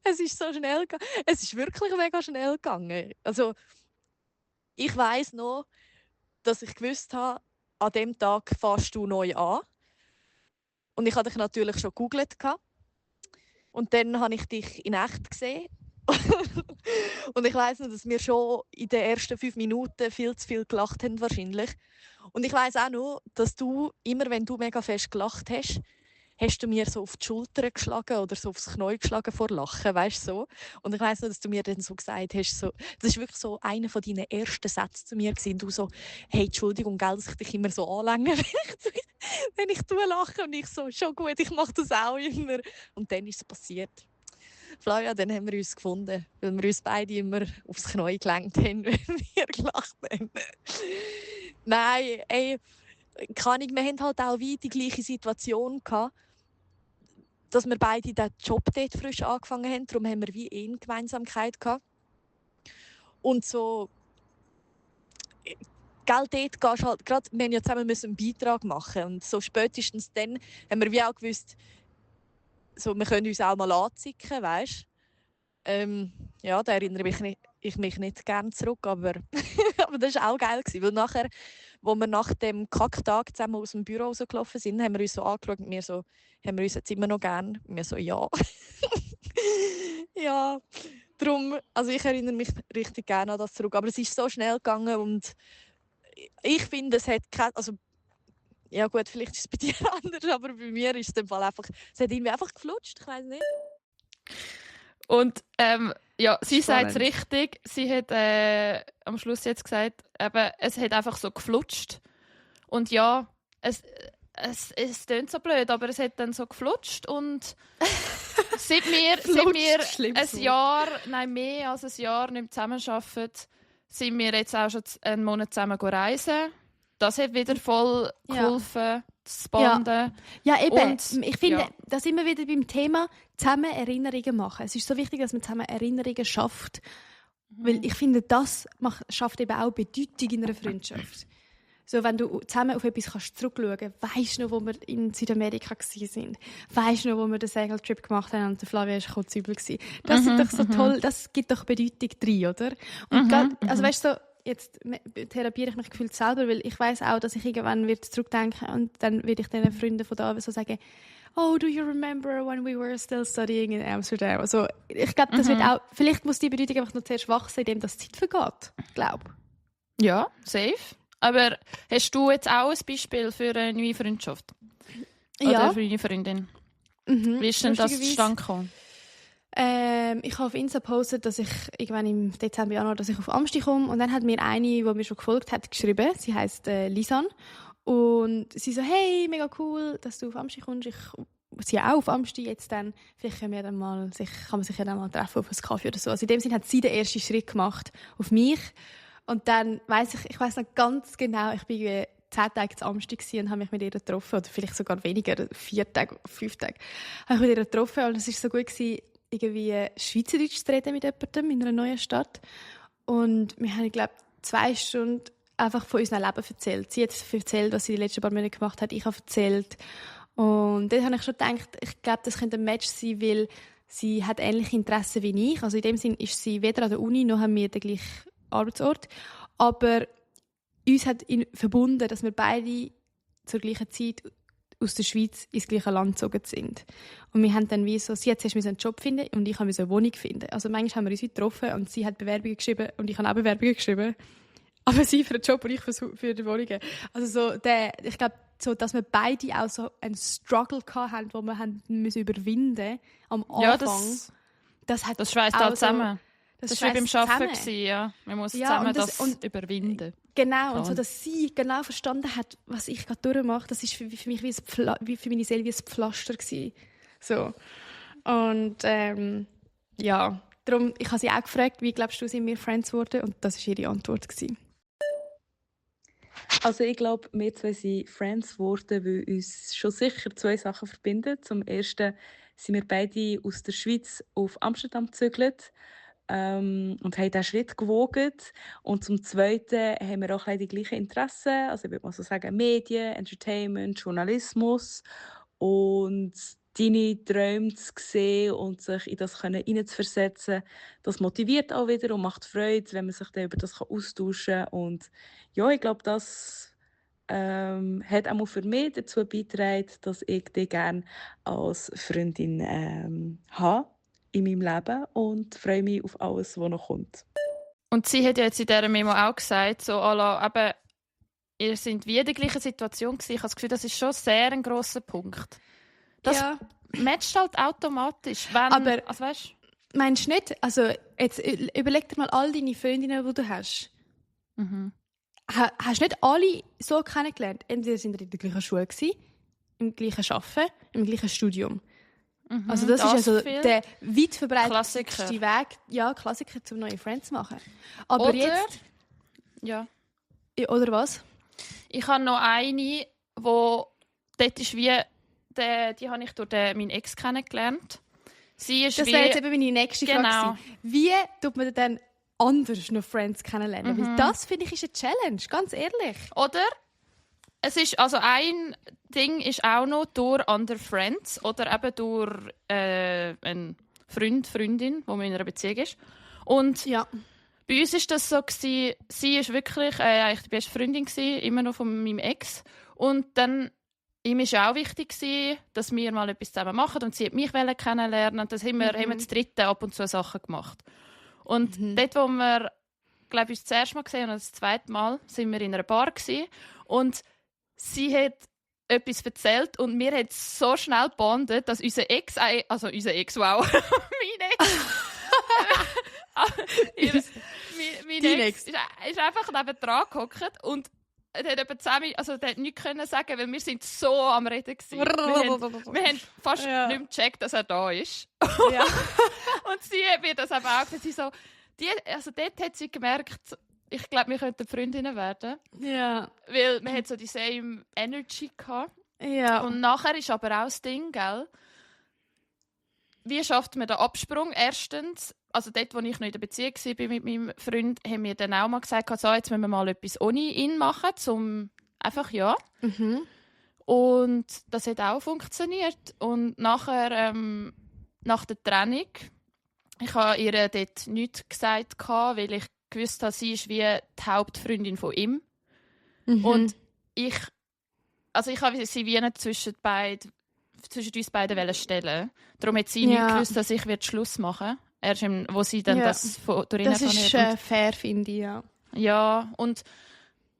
Es ist so schnell gegangen. Es ist wirklich mega schnell gegangen. Also, ich weiss noch, dass ich gewusst habe, an dem Tag fährst du neu an. Und ich hatte dich natürlich schon gegoogelt. Und dann habe ich dich in echt gesehen. Und ich weiss noch, dass wir schon in den ersten 5 Minuten viel zu viel gelacht haben wahrscheinlich. Und ich weiss auch noch, dass du, immer wenn du mega fest gelacht hast, hast du mir so auf die Schulter geschlagen oder so aufs Knie geschlagen vor Lachen, weißt so. Und ich weiss noch, dass du mir dann so gesagt hast, so, das ist wirklich so einer von deinen ersten Sätzen zu mir gewesen. Du so, hey, Entschuldigung, gell, dass ich dich immer so anlänge, wenn ich lache. Und ich so, schon gut, ich mache das auch immer. Und dann ist es passiert. Flavia, dann haben wir uns gefunden, weil wir uns beide immer aufs Knie gelenkt haben, wenn wir gelacht haben. Nein, ey, keine Ahnung, wir hatten halt auch wie die gleiche Situation gehabt, dass wir beide den Job dort frisch angefangen haben. Darum haben wir wie eine Gemeinsamkeit gehabt. Und so, dort gehst halt, gerade, wir haben ja zusammen einen Beitrag machen. Und so spätestens dann haben wir wie auch gewusst, so, wir können uns auch mal anzicken, weißt? Ja, da erinnere ich mich nicht gerne zurück, aber, aber das war auch geil. Weil nachher, wo wir nach dem Kacktag zusammen aus dem Büro rausgelaufen sind, haben wir uns so angeschaut und wir so, haben wir uns jetzt immer noch gern? Wir so, ja. Ja, darum, also ich erinnere mich richtig gerne an das zurück. Aber es ist so schnell gegangen und ich finde, es hat keine, also ja gut, vielleicht ist es bei dir anders, aber bei mir ist es im Fall einfach, es hat irgendwie einfach geflutscht, ich weiß nicht. Und ja, sie Spannend. sagt es richtig. Sie hat am Schluss jetzt gesagt, eben, es hat einfach so geflutscht. Und ja, es klingt so blöd, aber es hat dann so geflutscht. Und seit wir schlimmes ein Jahr, nein, mehr als ein Jahr nicht mehr zusammenarbeiten, sind wir jetzt auch schon einen Monat zusammen reisen. Das hat wieder voll geholfen, zu bonden. Ja, eben. Und, ich finde, ja. da sind wir wieder beim Thema zusammen Erinnerungen machen. Es ist so wichtig, dass man zusammen Erinnerungen schafft. Weil ich finde, das schafft eben auch Bedeutung in einer Freundschaft. So, wenn du zusammen auf etwas kannst zurückschauen kannst, weisst du noch, wo wir in Südamerika waren. Weisst du noch, wo wir den Segeltrip gemacht haben und der Flavia war kotzübel. Das ist doch so toll, das gibt doch Bedeutung drin, oder? Und also weißt du, so, jetzt therapiere ich mich gefühlt selber, weil ich weiss auch, dass ich irgendwann zurückdenken und dann werde ich den Freunden von da so sagen, oh, do you remember when we were still studying in Amsterdam? Also, ich glaube, das wird auch, vielleicht muss die Bedeutung einfach noch zuerst wachsen, indem das Zeit vergeht. Ich glaube. Ja, safe. Aber hast du jetzt auch ein Beispiel für eine neue Freundschaft? Oder für eine Freundin? Wie ist denn das zustande gekommen? Ich habe auf Insta gepostet, dass ich irgendwann im Dezember, Januar, dass ich auf Amsti komme. Und dann hat mir eine, die mir schon gefolgt hat, geschrieben. Sie heisst Lisan. Und sie so, hey, mega cool, dass du auf Amsti kommst. Sie auch auf Amsti jetzt dann. Vielleicht können wir dann mal, kann man sich ja dann mal treffen auf einen Kaffee oder so. Also in dem Sinne hat sie den ersten Schritt gemacht auf mich. Und dann ich weiss noch ganz genau, ich bin 10 Tage zu Amsti und habe mich mit ihr getroffen. Oder vielleicht sogar weniger, 4 Tage, 5 Tage. Habe ich mit ihr getroffen und es war so gut gewesen, irgendwie Schweizerdeutsch zu reden mit jemandem in einer neuen Stadt. Und wir haben, glaube ich, 2 Stunden einfach von unserem Leben erzählt. Sie hat erzählt, was sie die letzten paar Monate gemacht hat. Ich habe erzählt. Und dann habe ich schon gedacht, ich glaube, das könnte ein Match sein, weil sie hat ähnliche Interessen wie ich. Also in dem Sinn ist sie weder an der Uni, noch haben wir den gleichen Arbeitsort. Aber uns hat verbunden, dass wir beide zur gleichen Zeit aus der Schweiz ins gleiche Land gezogen sind. Und wir haben dann wie so, sie hat zuerst einen Job finden und ich musste eine Wohnung finden. Also manchmal haben wir uns getroffen und sie hat Bewerbungen geschrieben und ich habe auch Bewerbungen geschrieben. Aber sie für den Job und ich für die Wohnungen. Also so ich glaube, so, dass wir beide auch so einen Struggle hatten, den wir müssen überwinden am Anfang. Ja, das schweißt halt zusammen. Das war wie beim Arbeiten, ja. Man muss zusammen das überwinden. Genau, und so, dass sie genau verstanden hat, was ich gerade durchmache, das war für mich wie für meine Seele wie ein Pflaster gewesen. So. Und ja, darum, ich habe sie auch gefragt, wie glaubst du, sind wir Friends geworden? Und das war ihre Antwort gewesen. Also ich glaube, wir zwei sind Friends geworden, weil uns schon sicher 2 Sachen verbinden. Zum Ersten sind wir beide aus der Schweiz auf Amsterdam gezögert und haben diesen Schritt gewogen. Und zum Zweiten haben wir auch die gleichen Interessen, also ich würde mal so sagen Medien, Entertainment, Journalismus. Und deine Träume zu sehen und sich in das hineinzuversetzen, das motiviert auch wieder und macht Freude, wenn man sich dann über das austauschen kann. Und ja, ich glaube, das hat auch für mich dazu beigetragen, dass ich dich gerne als Freundin habe in meinem Leben und freue mich auf alles, was noch kommt. Und sie hat ja jetzt in dieser Memo auch gesagt, so eben, ihr seid wie in der gleichen Situation gewesen. Ich habe das Gefühl, das ist schon sehr ein grosser Punkt. Das matcht halt automatisch. Aber also weißt, meinst du nicht? Also jetzt überleg dir mal all deine Freundinnen, die du hast. Hast du nicht alle so kennengelernt? Entweder sind ihr in der gleichen Schule gewesen, im gleichen Arbeiten, im gleichen Studium. Also das ist also viel. der weit verbreitete Klassiker. Weg, ja, Klassiker, um neue Friends zu machen. Aber Oder, jetzt... ja. Oder was? Ich habe noch eine, wo dort ist wie, die habe ich durch meinen Ex kennengelernt. Sie ist Das wie, wäre jetzt eben meine nächste Frage genau. gewesen. Wie tut man dann anders noch Friends kennenlernen? Weil das, finde ich, ist eine Challenge, ganz ehrlich. Oder? Es ist, also ein Ding ist auch noch durch andere Friends oder eben durch einen Freund, Freundin, die in einer Beziehung ist. Und Ja. bei uns war das so, sie war wirklich eigentlich die beste Freundin, immer noch von meinem Ex. Und dann, ihm war auch wichtig, dass wir mal etwas zusammen machen. Und sie hat mich kennenlernen. Und das haben wir zu dritten ab und zu Sachen gemacht. Und dort, wo wir, glaube ich, das erste Mal gesehen und das zweite Mal, sind wir in einer Bar gewesen. Und sie hat etwas erzählt und wir haben so schnell gebondet, dass unser Ex, wow, mein Ex, mein Ex ist einfach neben dran gehockt und er hat etwa 10 Minuten, also der hat nichts können sagen, weil wir sind so am Reden gewesen. Wir haben fast nicht mehr gecheckt, dass er da ist. Ja. Und sie hat mir das aber auch gesagt, sie so, dort hat sie gemerkt, ich glaube, wir könnten Freundinnen werden. Ja. Weil wir so die same Energy hatten. Ja. Und nachher ist aber auch das Ding, gell? Wie schafft man den Absprung? Erstens, also dort, wo ich noch in der Beziehung war mit meinem Freund, haben wir dann auch mal gesagt, so, jetzt müssen wir mal etwas ohne ihn machen, zum einfach ja. Und das hat auch funktioniert. Und nachher, nach der Trennung, ich habe ihr dort nichts gesagt, weil ich gewusst habe, sie ist wie die Hauptfreundin von ihm. Und ich habe sie wie nicht zwischen uns beiden stellen. Darum hat sie nicht gewusst, dass ich Schluss machen werde. Erst wo sie dann das durch ihn Das ist fair, finde ich, ja. Ja, und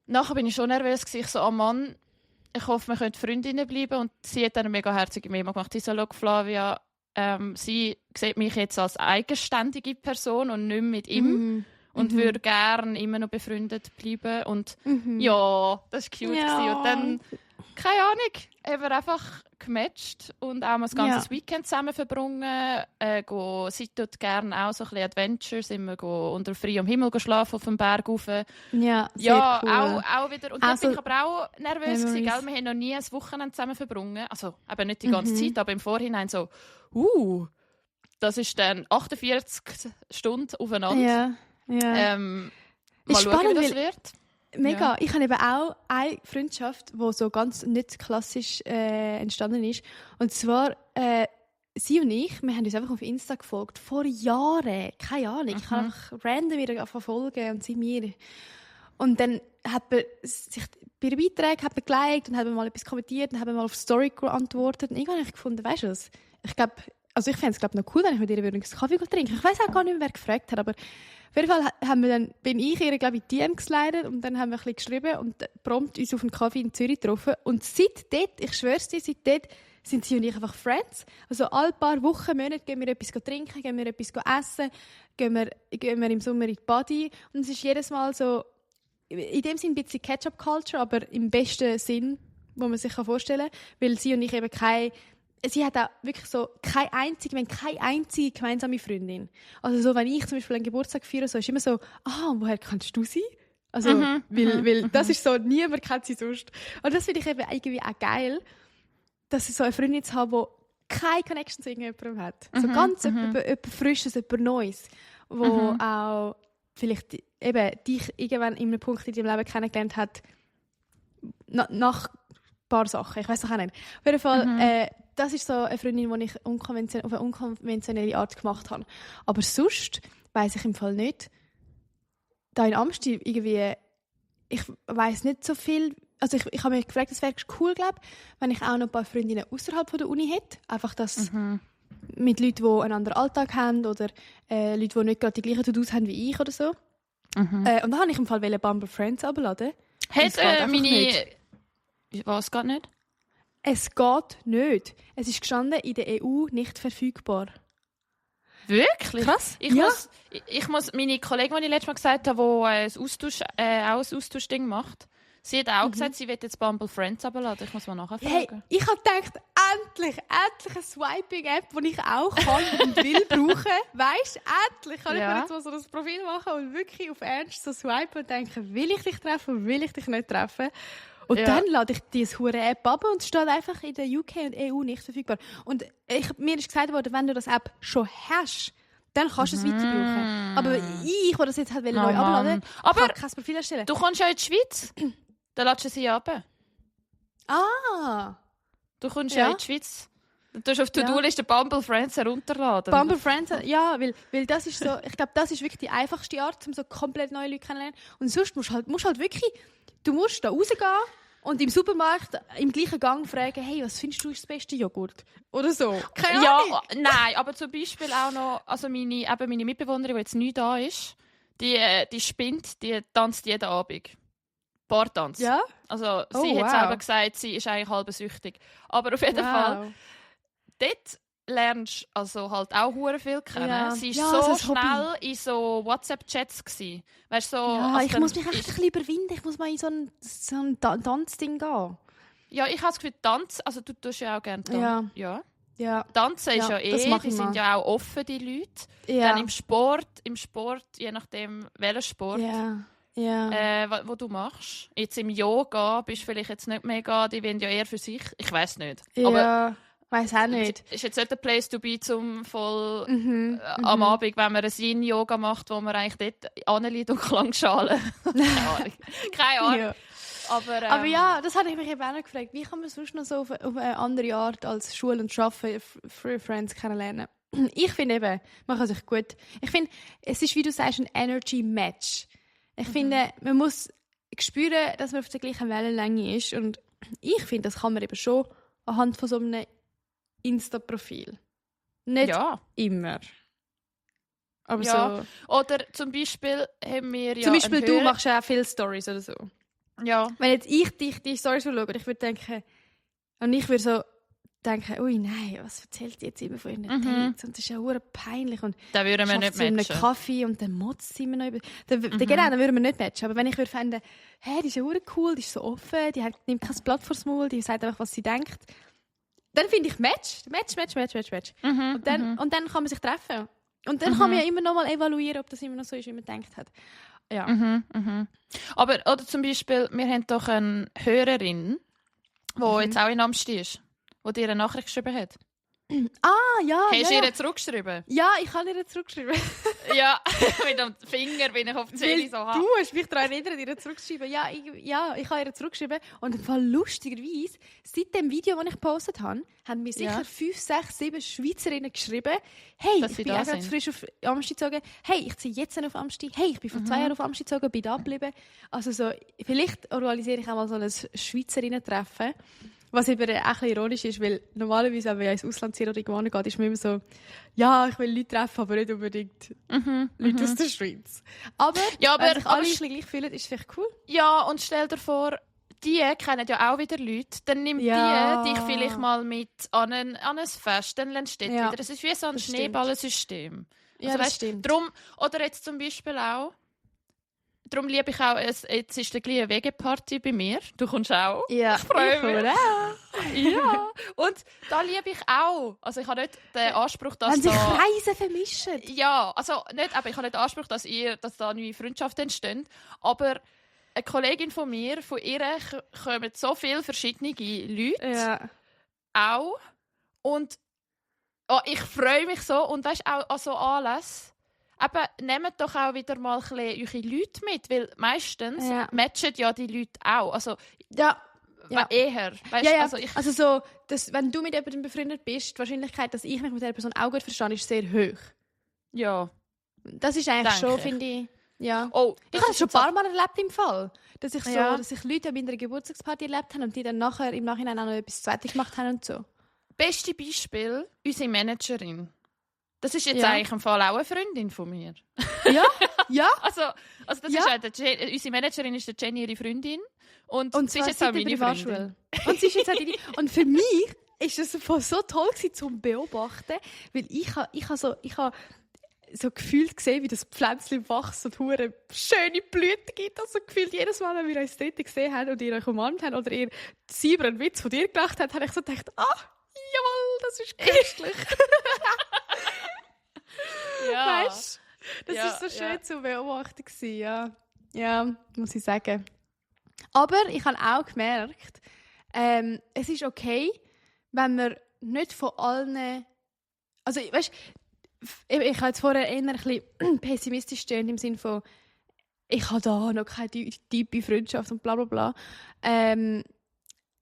nachher bin ich schon nervös gewesen. Ich so, oh Mann, ich hoffe, wir können Freundinnen bleiben. Und sie hat dann eine mega herzige Memo gemacht. Sie so, schau, Flavia, sie sieht mich jetzt als eigenständige Person und nicht mehr mit ihm. Und würde gerne immer noch befreundet bleiben. Und ja, das war cute. Ja. Und dann, keine Ahnung, haben wir einfach gematcht und auch mal das ganze Weekend zusammen verbrungen. Sie tut gerne auch so ein bisschen Adventures, sind wir unter freiem Himmel schlafen auf dem Berg rauf. Ja, sehr cool. Auch wieder. Und dann bin ich aber auch nervös gewesen, gell? Wir haben noch nie ein Wochenende zusammen verbrungen. Also eben nicht die ganze Zeit, aber im Vorhinein so, das ist dann 48 Stunden aufeinander. Ja. Mal ist schauen, spannend, wie das wird. Mega. Ja. Ich habe eben auch eine Freundschaft, die so ganz nicht klassisch entstanden ist. Und zwar, sie und ich, wir haben uns einfach auf Insta gefolgt. Vor Jahren. Keine Ahnung. Ich habe einfach random wieder verfolgen und sie mir. Und dann hat man sich bei den Beiträgen geliked und hat man mal etwas kommentiert und hat man mal auf die Story geantwortet. Und irgendwann habe ich gefunden, weißt du was? Ich fände es noch cool, wenn ich mit ihr einen Kaffee trinke. Ich weiß auch gar nicht mehr, wer gefragt hat, aber auf jeden Fall bin ich ihr, glaube ich, DM geslidet und dann haben wir ein bisschen geschrieben und prompt uns auf einen Kaffee in Zürich getroffen. Und seit dort, ich schwör's dir, seit dort sind sie und ich einfach Friends. Also alle paar Wochen, Monate gehen wir etwas trinken, gehen wir etwas essen, gehen wir im Sommer in die Body. Und es ist jedes Mal so, in dem Sinne ein bisschen Catch-up-Culture, aber im besten Sinn, wo man sich vorstellen kann. Weil sie und ich eben sie hat auch wirklich so keine einzige gemeinsame Freundin. Also so, wenn ich zum Beispiel einen Geburtstag feiere, so ist immer so, woher kannst du sie? Also, weil das ist so, niemand kennt sie sonst. Und das finde ich eben irgendwie auch geil, dass sie so eine Freundin zu haben, die keine Connection zu irgendjemandem hat. So ganz etwas Frisches, etwas Neues, wo auch vielleicht eben dich irgendwann in einem Punkt in deinem Leben kennengelernt hat, nach ein paar Sachen. Ich weiß auch nicht. Auf jeden Fall, das ist so eine Freundin, die ich auf eine unkonventionelle Art gemacht habe. Aber sonst weiss ich im Fall nicht. Da in Amstel irgendwie, ich weiss nicht so viel. Also ich habe mich gefragt, es wäre cool, glaube wenn ich auch noch ein paar Freundinnen außerhalb der Uni hätte. Einfach das mit Leuten, die einen anderen Alltag haben oder Leute, die nicht gerade die gleichen To-Dos haben wie ich oder so. Und dann habe ich im Fall Bumble Friends abladen. Hat meine... Was geht nicht? Es geht nicht. Es ist gestanden, in der EU nicht verfügbar. Wirklich? Krass. Ich muss meine Kollegin, die ich letztes Mal gesagt habe, die auch ein Austauschding macht, Sie hat auch gesagt, sie wird jetzt Bumble Friends abladen. Ich muss mal nachfragen. Hey, ich habe gedacht, endlich eine Swiping-App, die ich auch kann und will brauchen. Weisst du, endlich kann ich mir jetzt mal so ein Profil machen und wirklich auf Ernst so swipen und denken, will ich dich treffen, will ich dich nicht treffen? Und dann lade ich diese hure App ab und es steht einfach in der UK und EU nicht verfügbar. Und mir ist gesagt worden, wenn du das App schon hast, dann kannst du es weiter brauchen. Aber ich das jetzt halt neu abladen, aber kann kein Profil erstellen. Du kommst ja in die Schweiz. Dann lädst du sie ab. Ah! Du kommst ja in die Schweiz. Du tust auf To-Do-Liste Bumble Friends herunterladen. Bumble Friends, ja, weil das ist so, ich glaube, das ist wirklich die einfachste Art, um so komplett neue Leute kennenzulernen. Und sonst musst du halt wirklich, du musst da rausgehen und im Supermarkt im gleichen Gang fragen, hey, was findest du ist das beste Joghurt? Oder so. Keine Ahnung. Nein, aber zum Beispiel auch noch, also meine Mitbewohnerin, die jetzt neu da ist, die spinnt, die tanzt jeden Abend. Paartanz. Ja? Also sie hat selber gesagt, sie ist eigentlich halb süchtig. Aber auf jeden Fall, dort lernst du also halt auch hure viel kennen. Ja. Sie war so schnell in so WhatsApp-Chats gewesen. Weißt, so, ja, ich muss mich echt ein bisschen überwinden. Ich muss mal in so ein Tanzding gehen. Ja, ich habe das Gefühl, Tanz, also du tust ja auch gerne Tanzen. Ja. Tanzen ist ja die sind ja auch offen, die Leute. Ja. Dann im Sport, je nachdem welcher Sport. Ja. Wo du machst. Jetzt im Yoga bist du vielleicht jetzt nicht mega, die wollen ja eher für sich. Ich weiss nicht. Ja, aber weiss auch nicht. Ist jetzt nicht der Place to be, zum voll am Abend, wenn man ein Yin-Yoga macht, wo man eigentlich dort anliegt und Klangschalen. Keine Ahnung. Ja. Aber ja, das hatte ich mich eben auch noch gefragt. Wie kann man sonst noch so auf eine andere Art als Schule und Arbeiten Free Friends kennenlernen? Ich finde eben, man kann sich gut... Ich finde, es ist, wie du sagst, ein Energy-Match. Ich finde, man muss spüren, dass man auf der gleichen Wellenlänge ist. Und ich finde, das kann man eben schon anhand von so einem Insta-Profil. Nicht immer. Aber so. Oder zum Beispiel haben wir ja... Zum Beispiel du machst ja auch viele Stories oder so. Ja. Wenn jetzt ich dich die Stories schaue, ich würde denken... Und ich würde so denken, ui nein, was erzählt die jetzt immer von ihren Dates? Und das ist ja verdammt peinlich. Und dann würden wir nicht matchen. Einen Kaffee und dann motzt sie immer noch über... Dann würden wir nicht matchen. Aber wenn ich würde finden, hey, die ist ja verdammt cool, die ist so offen, die nimmt kein Blatt vors Maul, die sagt einfach, was sie denkt, dann finde ich Match. Und dann kann man sich treffen. Und dann kann man ja immer noch mal evaluieren, ob das immer noch so ist, wie man gedacht hat. Ja. Aber oder zum Beispiel, wir haben doch eine Hörerin, die jetzt auch in Amsti ist, die dir eine Nachricht geschrieben hat. Ah, ja. Hast du ihr zurückgeschrieben? Ja, ich habe ihr zurückgeschrieben. Ja, mit dem Finger bin ich auf die Zähne so hart. Du hast mich daran erinnert, ihr zurückgeschrieben. Ja, ich habe ihr zurückgeschrieben. Und im Fall lustigerweise, seit dem Video, das ich gepostet habe, haben mir sicher 5, 6, 7 Schweizerinnen geschrieben, hey, ich bin auch gerade frisch auf Amsti gezogen. Hey, ich ziehe jetzt auf Amsti. Hey, ich bin vor 2 Jahren auf Amsti gezogen, bin da geblieben. Also so, vielleicht organisiere ich auch mal so ein Schweizerinnen-Treffen. Was eben ein bisschen ironisch ist, weil normalerweise, wenn ich ins Ausland ziehe oder irgendwo geht, ist man immer so, ja, ich will Leute treffen, aber nicht unbedingt Leute aus der Schweiz. Aber wenn sich alle gleich fühlen, ist es vielleicht cool. Ja, und stell dir vor, die kennen ja auch wieder Leute. Dann nimmt die dich vielleicht mal mit an ein Fest, dann lernst du dort wieder. Es ist wie so ein Schneeballensystem. Ja, das stimmt. Drum, oder jetzt zum Beispiel auch, darum liebe ich auch, jetzt ist eine kleine Wegeparty bei mir. Du kommst auch. Ja, ich freue mich. Ja, und da liebe ich auch. Also ich habe nicht den Anspruch, dass wenn sich Kreise vermischen. Ja, also nicht, aber ich habe nicht den Anspruch, dass da neue Freundschaften entstehen. Aber eine Kollegin von ihr kommen so viele verschiedene Leute. Ja. Auch. Und ich freue mich so. Und weißt du, auch an so Anlässe. Aber nehmt doch auch wieder mal ein bisschen eure Leute mit, weil meistens matchen ja die Leute auch. Also, eher. Weißt, also so, wenn du mit jemandem befreundet bist, die Wahrscheinlichkeit, dass ich mich mit dieser Person auch gut verstehe, ist sehr hoch. Ja. Das ist eigentlich schon, finde ich... Ja. Oh, ich habe es schon ein paar Mal erlebt im Fall. Dass ich Leute an meiner Geburtstagsparty erlebt habe und die dann im Nachhinein auch noch etwas Zweites gemacht haben und so. Beste Beispiel, unsere Managerin. Das ist jetzt eigentlich im Fall auch eine Freundin von mir. Ja, ja. Also das ist unsere Managerin ist Jenny, ihre Freundin. Und sie ist jetzt auch meine Freundin. Und sie ist jetzt auch deine. Und für mich ist es so toll gewesen, zum Beobachten, weil ich habe so gefühlt gesehen, wie das Pflänzchen wächst und hure schöne Blüten gibt. Also gefühlt jedes Mal, wenn wir uns dritte gesehen haben und ihr euch umarmt habt oder ihr selber einen Witz von dir gelacht habt, habe ich so gedacht, jawohl, das ist köstlich. Ja. Weißt du? Das ist so schön zu beobachten gewesen, ja, muss ich sagen. Aber ich habe auch gemerkt, es ist okay, wenn man nicht von allen... Also, weißt du, ich habe jetzt vorher eher ein bisschen pessimistisch stehen im Sinne von, ich habe da noch keine tiefe Freundschaft und bla bla bla.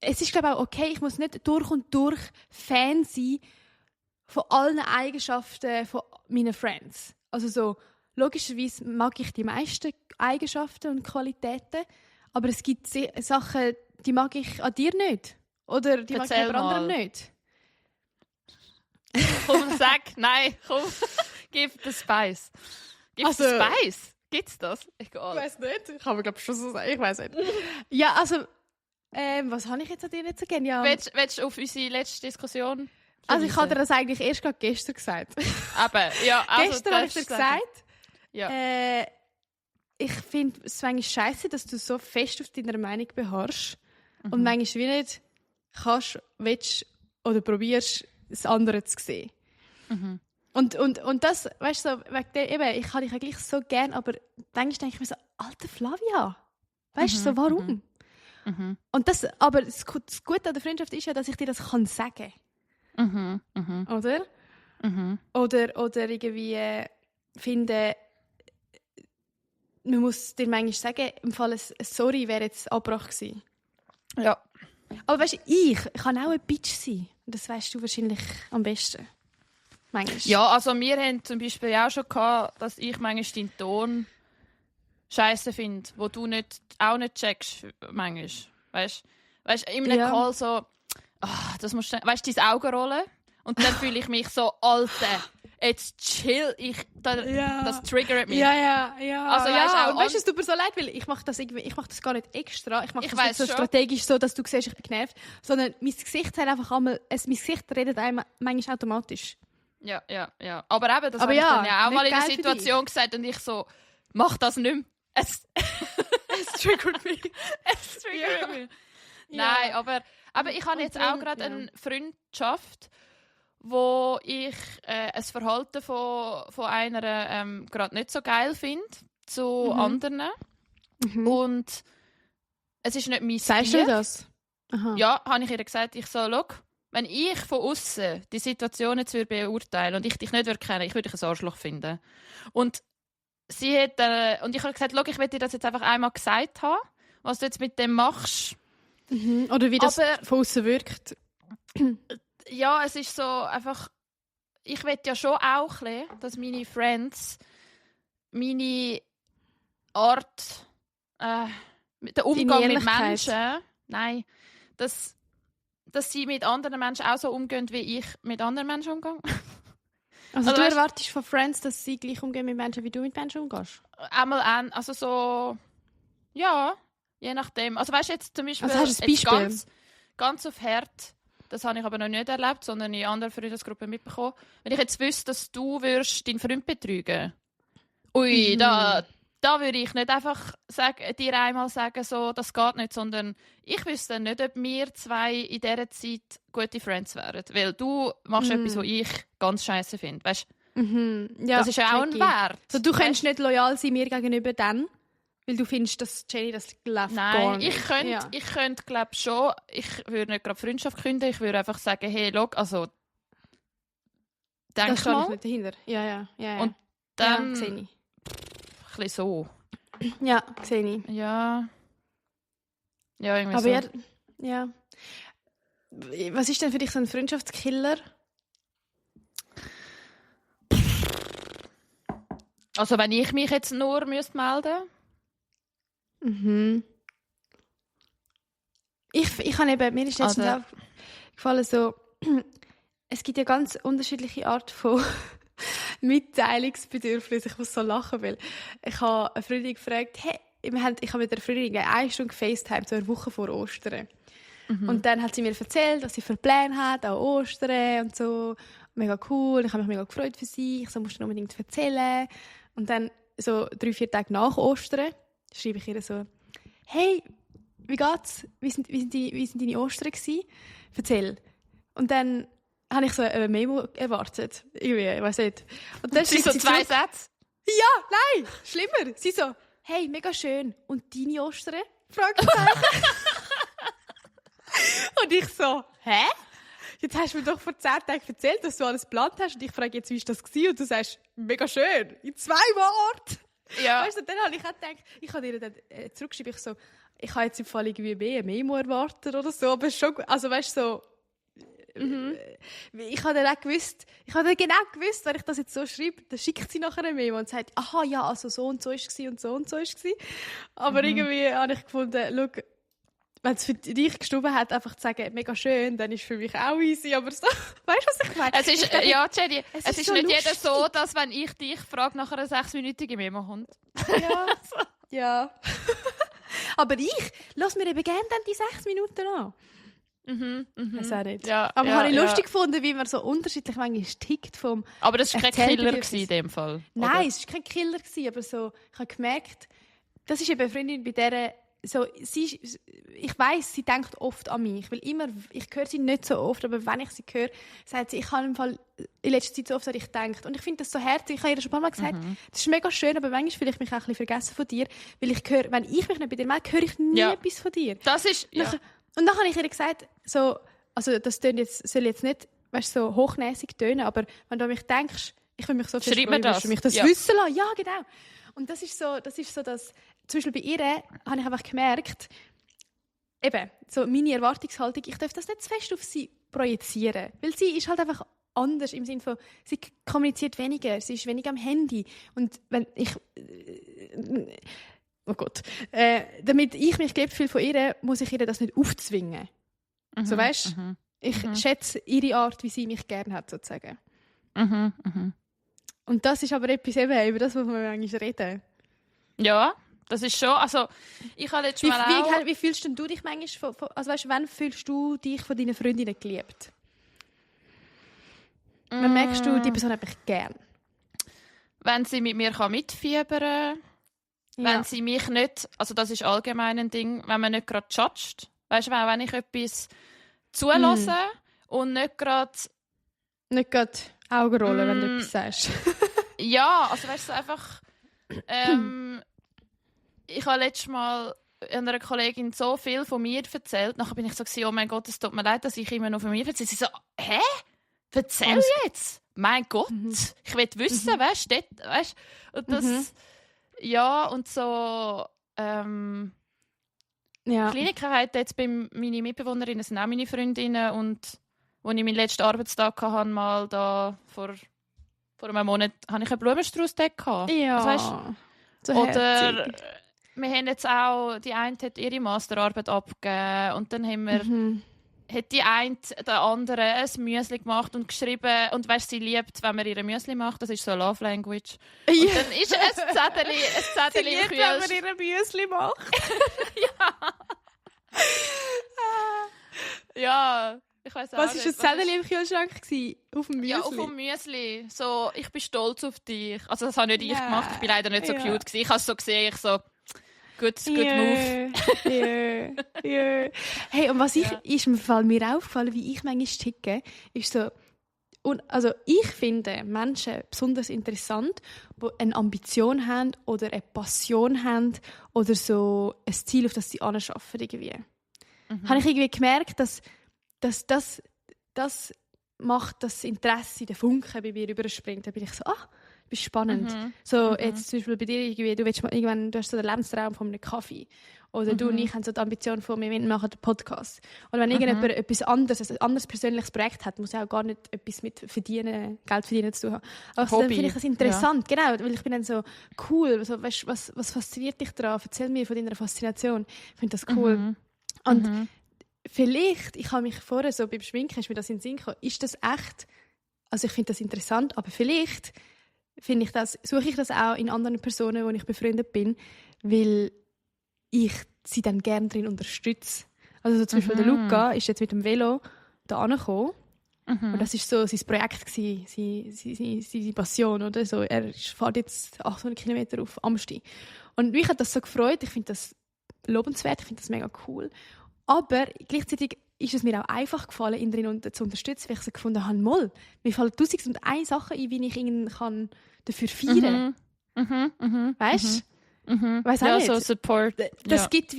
Es ist, glaube ich, auch okay, ich muss nicht durch und durch Fan sein von allen Eigenschaften von meinen Friends. Also so, logischerweise mag ich die meisten Eigenschaften und Qualitäten, aber es gibt Sachen, die mag ich an dir nicht. Oder die mag ich an anderen nicht. Komm, sag, nein, komm, gib den Spice. Gibt's den Spice? Gibt's das? Egal. Ich weiß nicht, ich habe glaube schon so sagen, ich weiß nicht. Ja, also, was habe ich jetzt an dir nicht so gerne? Ja. Willst du auf unsere letzte Diskussion? Also ich habe dir das eigentlich erst gerade gestern gesagt. Aber, ja, also gestern habe ich dir gesagt, ja. Ich finde es manchmal scheiße, dass du so fest auf deiner Meinung beharrst und manchmal wie nicht kannst, willst oder probierst, das andere zu sehen. Mhm. Und das, weißt du, so, wegen dem, eben, ich habe dich eigentlich so gern, aber manchmal denke ich mir so, alter Flavia, weißt du, so, warum? Mhm. Und das, aber das Gute an der Freundschaft ist ja, dass ich dir das kann sagen. Mhm. Mhm. Oder? Mhm. Oder irgendwie finde, man muss dir manchmal sagen, im Fall ein Sorry wäre jetzt Abbruch gewesen. Ja. Aber weißt du, ich kann auch ein Bitch sein. Das weißt du wahrscheinlich am besten. Manchmal. Ja, also wir haben zum Beispiel auch schon gehabt, dass ich manchmal deinen Ton scheiße finde, wo du auch nicht checkst, manchmal. Weißt du, in einem Call so, das musst du, weißt du, dein Auge rollen und dann fühle ich mich so, Alter, jetzt chill, das triggert mich. Ja. Also, weißt du, es tut mir so leid, weil ich mache das gar nicht extra. Ich mache das nicht so strategisch so, dass du siehst, ich bin genervt, sondern mein Gesicht hat einfach einmal, mein Gesicht redet einem manchmal automatisch. Ja. Aber eben, das habe ich dann ja auch mal in der Situation gesagt und ich so, mach das nicht mehr. Es triggert mich. Es triggert mich. Nein, aber ich habe jetzt auch gerade eine Freundschaft, wo ich ein Verhalten von einer gerade nicht so geil finde zu anderen. Mhm. Und es ist nicht mein Sagst du das? Aha. Ja, habe ich ihr gesagt, ich so, schau, wenn ich von außen die Situation jetzt beurteilen und ich dich nicht kennen, ich würde dich ein Arschloch finden. Und sie hat, und ich habe gesagt, schau, ich will dir das jetzt einfach einmal gesagt haben, was du jetzt mit dem machst. Mhm. Oder wie das von außen wirkt. Ja, es ist so einfach, ich will ja schon auch, dass meine Friends meine Art, der Umgang mit Menschen, nein, dass sie mit anderen Menschen auch so umgehen, wie ich mit anderen Menschen umgehe. Also du erwartest von Friends, dass sie gleich umgehen mit Menschen, wie du mit Menschen umgehst? Einmal also so, ja, je nachdem. Also weißt du jetzt zum Beispiel, also hast du ein Beispiel? Ganz auf Herd, das habe ich aber noch nicht erlebt, sondern in anderen Freundesgruppen mitbekommen. Wenn ich jetzt wüsste, dass du deinen Freund betrügen würdest, da würde ich nicht einfach dir einmal sagen, so, das geht nicht, sondern ich wüsste nicht, ob wir zwei in dieser Zeit gute Friends wären. Weil du machst etwas, was ich ganz scheiße finde. Weißt? Ja, das ist ja auch ein Wert. So, du kannst nicht loyal sein mir gegenüber dann, weil du findest, dass Jenny das läuft gar nicht. Ich könnte glaube schon, ich würde nicht gerade Freundschaft künden, ich würde einfach sagen, hey, schau, also denk das mal. Das nicht dahinter. Ja. Und dann sehe ich. Ein bisschen so. Ja, sehe ich. Ja, irgendwie aber so. Ja. Was ist denn für dich so ein Freundschaftskiller? Also wenn ich mich jetzt nur melden müsste? Ich habe eben, mir ist letztens aufgefallen, so, es gibt ja ganz unterschiedliche Arten von Mitteilungsbedürfnis. Ich muss so lachen, weil ich habe eine Freundin gefragt, hey, ich habe mit der Freundin 1 Stunde gefacetimed, so eine Woche vor Ostern. Und dann hat sie mir erzählt, was sie für Pläne hat, an Ostern und so. mega cool, ich habe mich mega gefreut für sie, ich so, musst du unbedingt erzählen. Und dann, so 3-4 Tage nach Ostern, schreibe ich ihr so, hey, wie geht's? Wie sind deine Ostern gewesen? Erzähl. Und dann habe ich so eine Memo erwartet. Irgendwie, ich weiss nicht. Und dann sie so 2 Sätze? Ja, nein, schlimmer. Sie so, hey, mega schön. Und deine Ostern? Fragezeichen. Und ich so, hä? Jetzt hast du mir doch vor 10 Tagen erzählt, dass du alles geplant hast. Und ich frage jetzt, wie war das gewesen? Und du sagst, mega schön. In 2 Worten. Ja. Weißt du, dann habe ich auch gedacht, ich habe dir dann zurückgeschrieben, ich habe jetzt im Fall irgendwie mehr Memo erwartet oder so. Aber schon, also weißt du, so, ich habe dann genau gewusst, wenn ich das jetzt so schreibe, dann schickt sie nachher eine Memo und sagt, aha, ja, also so und so ist es und so und so ist es. Aber irgendwie habe ich gefunden, schau, wenn es für dich gestorben hat, einfach zu sagen, mega schön, dann ist es für mich auch easy. Aber so, weißt du, was ich meine? Es ist, ja, Jenny, es ist so nicht lustig. jeder so, dass wenn ich dich frage, nach einer 6-minütigen Memo kommt. Ja, ja. Aber lass mir eben gerne dann die 6 Minuten an. Weiß auch nicht. Ja, aber ja, habe ich ja. lustig gefunden, wie man so unterschiedlich manchmal tickt vom... Aber das war kein Killer in dem Fall. Nein, oder? es war kein Killer, aber so, ich habe gemerkt, das ist eben eine Freundin, bei der so, ich weiss, sie denkt oft an mich, weil ich höre sie nicht so oft, aber wenn ich sie höre, sagt sie, ich habe im Fall in letzter Zeit so oft an dich gedacht. Und ich finde das so herzlich, ich habe ihr schon ein paar Mal gesagt, das ist mega schön, aber manchmal fühle ich mich auch ein bisschen vergessen von dir, weil ich höre, wenn ich mich nicht bei dir melde, höre ich nie etwas von dir. Das ist, ja. Und dann habe ich ihr gesagt, so, also das soll jetzt nicht, weißt, so hochnäsig tönen, aber wenn du an mich denkst, ich will mich so viel Schreib mir das. für mich das wissen lassen. Ja, genau. Und das ist so, dass, zum Beispiel bei ihr habe ich einfach gemerkt, eben, so meine Erwartungshaltung, ich darf das nicht zu fest auf sie projizieren, weil sie ist halt einfach anders im Sinne von, sie kommuniziert weniger, sie ist weniger am Handy und wenn ich oh Gott, damit ich mich geliebt fühle von ihr, muss ich ihr das nicht aufzwingen. So weißt, ich schätze ihre Art, wie sie mich gerne hat, sozusagen. Und das ist aber etwas eben, über das muss man manchmal reden. Ja, das ist schon, also ich habe letztes Mal auch... Wie fühlst denn du dich manchmal, also weißt, wann fühlst du dich von deinen Freundinnen geliebt? Wann merkst du, die Person hat mich gern? Wenn sie mit mir mitfiebern kann, wenn sie mich nicht, also das ist allgemein ein Ding, wenn man nicht gerade judgt. Weißt du, wenn ich etwas zulasse und nicht gerade... Nicht gerade Augenrollen, wenn du etwas sagst. Ja, also weißt du, einfach... ich habe letztes Mal einer Kollegin so viel von mir erzählt. Nachher bin ich so, oh mein Gott, es tut mir leid, dass ich immer noch von mir erzähle. Sie so, hä? Erzähl jetzt! Mein Gott! Ich will wissen, weißt du? Und das... Ja, und so... Kleinigkeiten jetzt bei meinen Mitbewohnerinnen sind auch meine Freundinnen. Und als ich meinen letzten Arbeitstag hatte, mal da vor einem Monat, hatte ich einen Blumenstrauß-Deck. Ja, also, so oder herzig. wir haben jetzt auch, die eine hat ihre Masterarbeit abgegeben und dann haben wir, hat die eine der andere ein Müsli gemacht und geschrieben und weißt, sie liebt, wenn man ihre Müsli macht, das ist so Love Language. Und dann ist ein Zettel Sie im liebt, wenn man ihre Müsli macht. Ja, ich weiss auch Was nicht. war das Zettel im Kühlschrank? Auf dem Müsli? Ja, auf dem Müsli. So, ich bin stolz auf dich. Also das habe nicht ich gemacht, ich bin leider nicht so cute gewesen. Ich habe es so gesehen, ich so, good move. Yeah. Hey, und was ist mir aufgefallen, wie ich manchmal ticke, ist so, also ich finde Menschen besonders interessant, die eine Ambition haben oder eine Passion haben oder so ein Ziel, auf das sie anschaffen irgendwie. Habe ich irgendwie gemerkt, dass das macht das Interesse, der Funke bei mir überspringt. Da bin ich so, das ist spannend. So, jetzt zum Beispiel bei dir, irgendwie, du hast so den Lebenstraum von einem Kaffee. Oder du und ich haben so die Ambition von, wir machen einen Podcast. Und wenn irgendjemand etwas anderes, ein anderes persönliches Projekt hat, muss er auch gar nicht etwas mit Geld verdienen zu tun haben. Aber so, dann finde ich das interessant. Genau, weil ich bin dann so, cool, so, weißt, was fasziniert dich daran? Erzähl mir von deiner Faszination. Ich finde das cool. Und vielleicht, ich habe mich vorher so beim Schminken, ist mir das in den Sinn gekommen, ist das echt, also ich finde das interessant, aber vielleicht suche ich das auch in anderen Personen, wo ich befreundet bin, weil ich sie dann gerne drin unterstütze. Also so zum Beispiel der Luca ist jetzt mit dem Velo da angekommen Und das war so sein Projekt, seine Passion. Oder? So, er fährt jetzt 800 Kilometer auf Amsti. Und mich hat das so gefreut. Ich finde das lobenswert, ich finde das mega cool. Aber gleichzeitig ist es mir auch einfach gefallen, ihn darin zu unterstützen, weil ich so gefunden habe, mir fallen 1001 Sachen ein, wie ich ihn dafür feiern kann. Weißt du? Weiss auch ja, nicht. so Support. Das gibt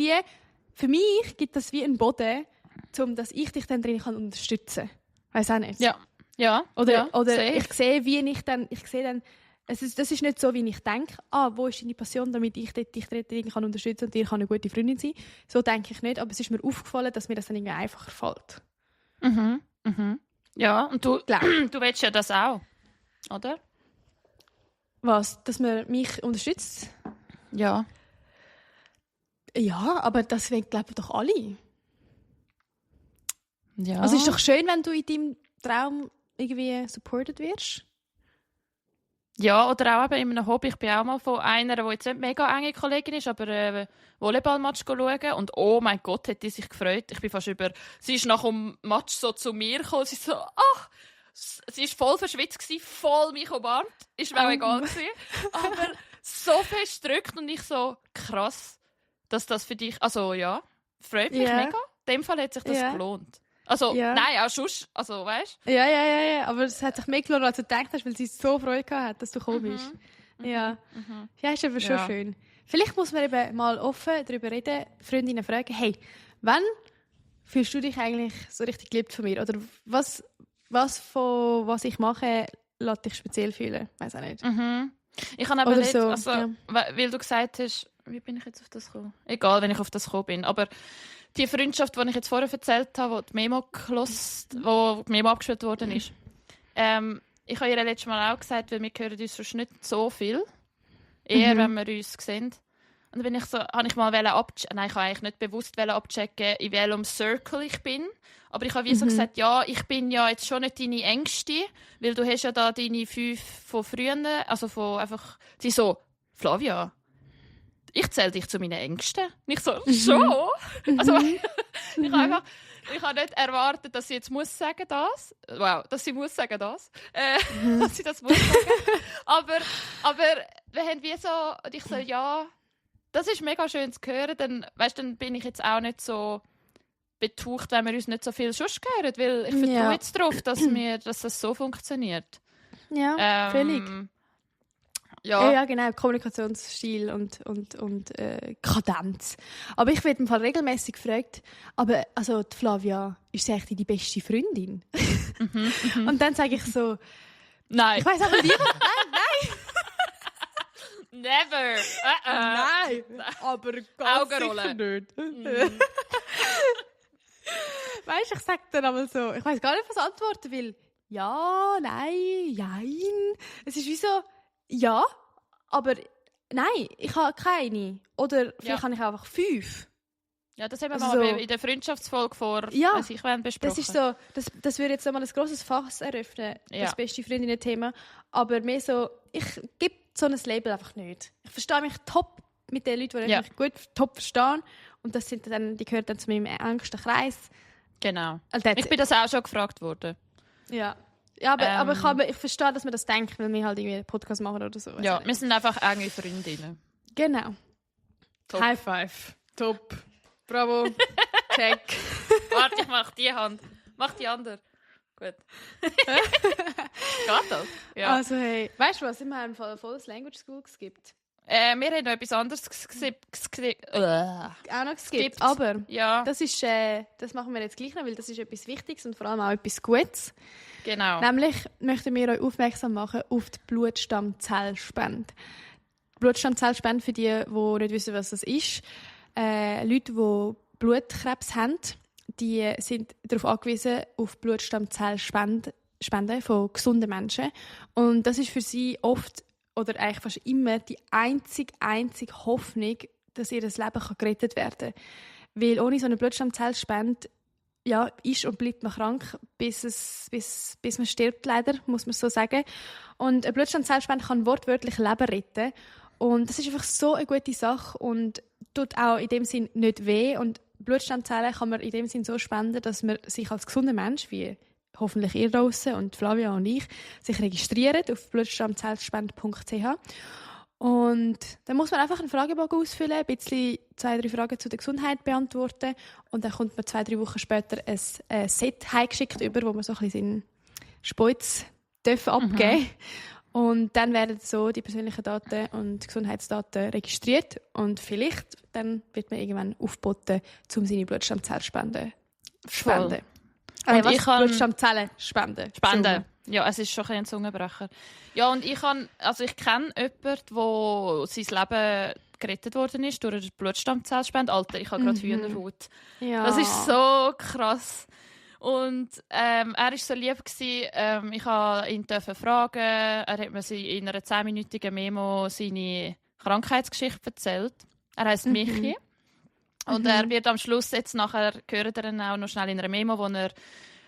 für mich gibt das wie einen Boden, dass ich dich dann drin unterstützen kann. Weiss auch nicht. Ja. Oder ich sehe dann, das ist nicht so, wie ich denke, wo ist deine Passion, damit ich dich drin kann unterstützen und dir kann eine gute Freundin sein. So denke ich nicht, aber es ist mir aufgefallen, dass mir das dann irgendwie einfacher fällt. Ja, und du willst ja das auch, oder? Was? Dass man mich unterstützt? Ja. Ja, aber das wollen, glaube ich, doch alle. Ja. Also es ist doch schön, wenn du in deinem Traum irgendwie supported wirst. Ja, oder auch eben in einem Hobby. Ich bin auch mal von einer, die jetzt nicht mega enge Kollegin ist, aber Volleyballmatch schauen. Und oh mein Gott, hat die sich gefreut. Ich bin fast sie ist nach dem Match so zu mir gekommen. Sie so, sie war voll verschwitzt, voll mich umarmt. Ist mir auch egal gewesen. Aber so fest gedrückt und ich so, krass, dass das für dich, also ja, freut mich mega. In dem Fall hat sich das gelohnt. Also, nein, auch sonst, also, weißt du? Ja, aber es hat sich mehr gelohnt, als du gedacht hast, weil sie so Freude hat, dass du gekommen bist. Ja, ist aber schon schön. Vielleicht muss man eben mal offen darüber reden, Freundinnen fragen, hey, wann fühlst du dich eigentlich so richtig geliebt von mir? Oder was von was ich mache, lässt dich speziell fühlen? Weiss auch nicht. Ich habe aber nicht, so, weil du gesagt hast, wie bin ich jetzt auf das gekommen? Egal, wenn ich auf das gekommen bin, aber die Freundschaft, die ich jetzt vorher erzählt habe, wo die Memo abgespielt worden ist, ich habe ihr letztes Mal auch gesagt, weil wir hören uns sonst nicht so viel, eher wenn wir uns sehen. Und wenn ich so, habe ich mal abchecken, ich habe eigentlich nicht bewusst abchecken, in welchem Circle ich bin, aber ich habe wie so gesagt, ja, ich bin ja jetzt schon nicht deine Ängste, weil du hast ja da deine 5 von früher, also von einfach, sie so, Flavia, ich zähle dich zu meinen Ängsten. Und ich so, schon? Also, ich habe nicht erwartet, dass sie jetzt muss sagen das. Wow, dass sie muss sagen das. Dass sie das muss sagen. aber wir haben wie so, und ich so, ja, das ist mega schön zu hören. Dann bin ich jetzt auch nicht so betucht, wenn wir uns nicht so viel sonst hören, weil ich vertraue jetzt darauf, dass das so funktioniert. Ja, völlig. Ja, genau, Kommunikationsstil und Kadenz. Aber ich werde im Fall regelmäßig gefragt, aber also die Flavia, ist sie eigentlich deine beste Freundin? Und dann sage ich so, nein. Ich weiss aber niemand. Nein. Never. Nein, aber ganz sicher nicht. Weißt du, ich sage dann aber so, ich weiss gar nicht, was antworten will. Ja, nein, jein. Es ist wie so, ja, aber nein, ich habe keine. Oder vielleicht habe ich einfach 5. Ja, das haben wir mal in der Freundschaftsfolge besprochen. Das ist so, das würde jetzt einmal ein grosses Fass eröffnen, das beste Freundinnen-Thema. Aber mehr so, ich gebe so ein Label einfach nicht. Ich verstehe mich top mit den Leuten, die mich gut top verstehen. Und das sind dann, die gehören dann zu meinem engsten Kreis. Genau. Ich bin das auch schon gefragt worden. Ja. Ja, aber ich verstehe, dass man das denkt, weil wir halt irgendwie einen Podcast machen oder so. Ja, wir sind einfach enge Freundinnen. Genau. Top. High five. Top. Bravo. Check. Warte, ich mache die Hand. Mach die andere. Gut. Geht das? Ja. Also hey, weißt du was? Wir haben ein volles Language School geskippt. Wir haben noch etwas anderes auch noch geskippt. Aber das machen wir jetzt gleich noch, weil das ist etwas Wichtiges und vor allem auch etwas Gutes. Genau. Nämlich möchten wir euch aufmerksam machen auf die Blutstammzellspende. Die Blutstammzellspende, für die nicht wissen, was das ist. Leute, die Blutkrebs haben, die sind darauf angewiesen, auf Blutstammzellspende von gesunden Menschen. Und das ist für sie oft oder eigentlich fast immer die einzige Hoffnung, dass ihr Leben gerettet werden kann. Weil ohne so eine Blutstammzellspende ist und bleibt man krank, bis man stirbt, leider, muss man so sagen. Und eine Blutstammzellspende kann wortwörtlich Leben retten. Und das ist einfach so eine gute Sache und tut auch in dem Sinn nicht weh. Und Blutstammzellen kann man in dem Sinn so spenden, dass man sich als gesunder Mensch wie hoffentlich ihr draussen und Flavia und ich, sich registrieren auf blutstammzellspende.ch. Und dann muss man einfach einen Fragebogen ausfüllen, ein bisschen 2-3 Fragen zu der Gesundheit beantworten und dann kommt man 2-3 Wochen später ein Set heimgeschickt über, wo man so ein bisschen seinen Speuz abgeben. Und dann werden so die persönlichen Daten und Gesundheitsdaten registriert und vielleicht dann wird man irgendwann aufgeboten, um seine Blutstammzellspende zu spenden. Und ich kann Blutstammzellen spenden. Ja, es ist schon ein Zungenbrecher. Ja, und ich kenne jemanden, der sein Leben gerettet worden ist durch eine Blutstammzellspende. Alter, ich habe gerade Hühnerhaut. Ja. Das ist so krass. Und er war so lieb. Ich durfte ihn fragen. Er hat mir in einer 10-minütigen Memo seine Krankheitsgeschichte erzählt. Er heisst Michi. Und er wird am Schluss, jetzt nachher gehört er dann auch noch schnell in einer Memo, die er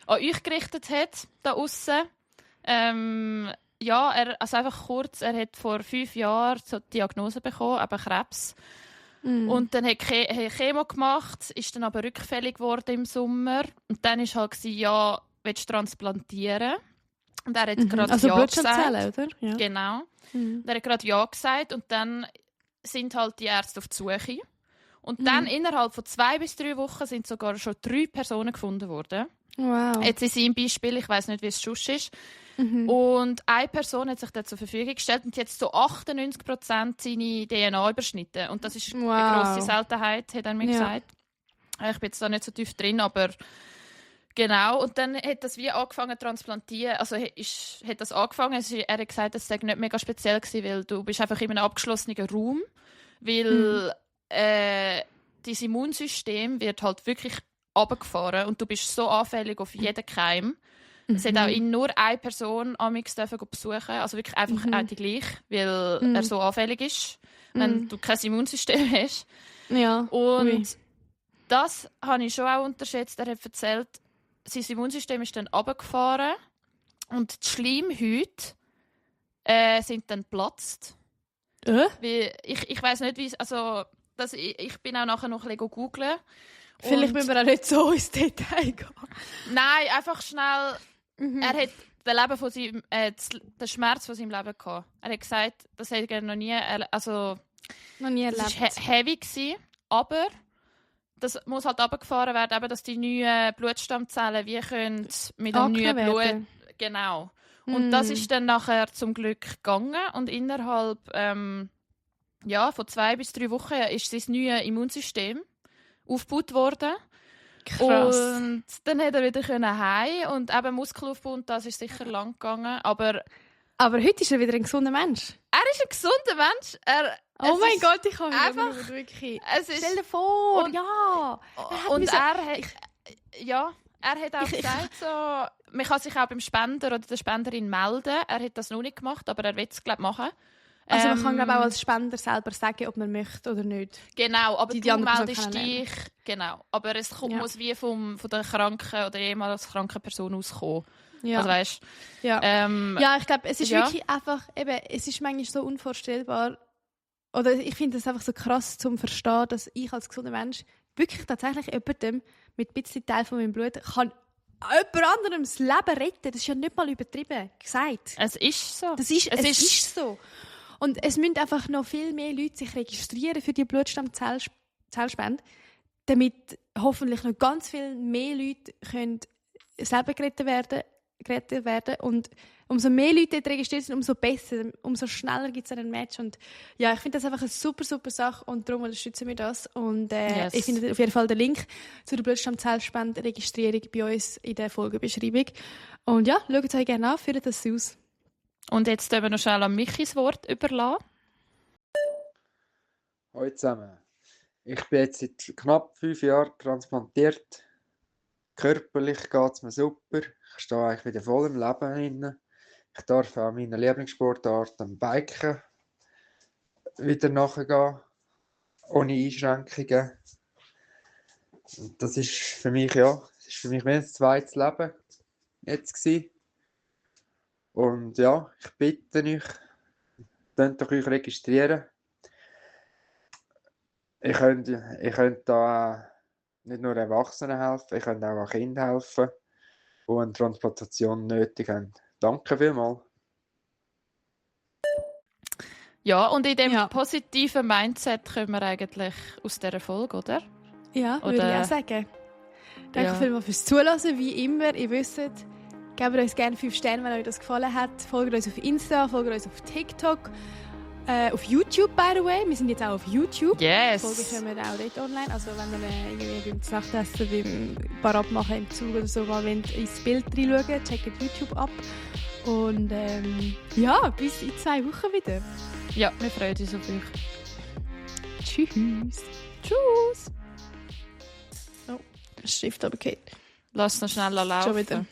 an euch gerichtet hat, da aussen. Also einfach kurz, er hat vor 5 Jahren die Diagnose bekommen, eben Krebs. Und dann hat er Chemo gemacht, ist dann aber rückfällig geworden im Sommer. Und dann war halt, ja, willst du transplantieren? Und er hat gerade also ja gesagt. Oder? Ja. Genau. Und er hat gerade ja gesagt und dann sind halt die Ärzte auf die Suche. Und dann innerhalb von 2 bis 3 Wochen sind sogar schon 3 Personen gefunden worden. Wow. Jetzt in seinem Beispiel, ich weiss nicht, wie es sonst ist. Und eine Person hat sich dann zur Verfügung gestellt und jetzt so 98% seine DNA überschnitten. Und das ist eine grosse Seltenheit, hat er mir gesagt. Ich bin jetzt da nicht so tief drin, aber genau. Und dann hat das wie angefangen zu transplantieren. Also hat das angefangen. Er hat gesagt, das sei nicht mega speziell gewesen, weil du bist einfach in einem abgeschlossenen Raum, weil dein Immunsystem wird halt wirklich runtergefahren und du bist so anfällig auf jeden Keim. Es hat auch ihn nur eine Person amix besuchen, also wirklich einfach auch die gleiche, weil er so anfällig ist, wenn du kein Immunsystem hast. Ja. Und das habe ich schon auch unterschätzt. Er hat erzählt, sein Immunsystem ist dann runtergefahren und die Schleimhäute sind dann geplatzt. Ich weiss nicht, wie es... Also, ich bin auch nachher noch ein bisschen googeln. Vielleicht müssen wir auch nicht so ins Detail gehen. Nein, einfach schnell... Er hat den Schmerz von seinem Leben gehabt. Er hat gesagt, das hätte er noch nie erlebt. Das war heavy gewesen, aber das muss halt runtergefahren werden, eben, dass die neuen Blutstammzellen wie können mit dem neuen Blut... Genau. Und das ist dann nachher zum Glück gegangen und innerhalb von 2 bis 3 Wochen ist sein neues Immunsystem aufgebaut worden. Krass. Und dann hat er wieder heim und eben Muskelaufbau und das ist sicher lang gegangen. Aber heute ist er wieder ein gesunder Mensch. Er ist ein gesunder Mensch. Oh mein Gott, ich kann einfach mich wirklich... Stell dir vor, und, ja. Er hat auch gesagt, so, man kann sich auch beim Spender oder der Spenderin melden. Er hat das noch nicht gemacht, aber er will es, glaube ich, machen. Also man kann glaube auch als Spender selber sagen, ob man möchte oder nicht. Genau, aber die du andere meldest dich. Genau, aber es muss wie von der kranken oder jemals kranken Person auskommen. Ja. Also weißt, ja, ich glaube, es ist wirklich einfach, eben, es ist manchmal so unvorstellbar. Oder ich finde es einfach so krass zum Verstehen, dass ich als gesunder Mensch wirklich tatsächlich jemandem mit ein bisschen Teil von meinem Blut kann jemand anderem das Leben retten. Das ist ja nicht mal übertrieben gesagt. Es ist so. Es ist so. Und es müssen einfach noch viel mehr Leute sich registrieren für die Blutstammzellspende, damit hoffentlich noch ganz viel mehr Leute können das Leben gerettet werden. Und umso mehr Leute dort registriert sind, umso besser, umso schneller gibt es einen Match. Und ja, ich finde das einfach eine super, super Sache und darum unterstützen wir das. Und ich finde auf jeden Fall den Link zu der Blutstammzellspende-Registrierung bei uns in der Folgenbeschreibung. Und ja, schaut es euch gerne an, führt das aus. Und jetzt dürfen wir noch schnell an Michis Wort überlassen. Hallo zusammen. Ich bin jetzt seit knapp 5 Jahren transplantiert. Körperlich geht es mir super. Ich stehe eigentlich wieder voll im Leben drin. Ich darf an meiner Lieblingssportart am Biken wieder nachgehen. Ohne Einschränkungen. Und das ist für mich wie ein zweites Leben jetzt gewesen. Und ja, ich bitte euch, könnt euch registrieren. Ich könnt da nicht nur Erwachsenen helfen, ich könnt auch Kindern helfen. die eine Transplantation nötig haben. Danke vielmals. Ja, und in dem positiven Mindset kommen wir eigentlich aus dieser Folge, oder? Ja, würde ich auch sagen. Danke vielmals fürs Zuhören, wie immer. Ihr wisst, gebt uns gerne 5 Sterne, wenn euch das gefallen hat. Folgt uns auf Insta, folgt uns auf TikTok, auf YouTube, by the way. Wir sind jetzt auch auf YouTube. Yes! Folgen kommen auch dort online. Also wenn ihr irgendwie beim Nachtessen, beim Paratmachen im Zug oder so mal ins Bild reinschauen, checkt YouTube ab. Und bis in 2 Wochen wieder. Ja, wir freuen uns auf euch. Tschüss. Tschüss! Oh, Schrift aber geht. Lass noch schnell laufen. Schon wieder.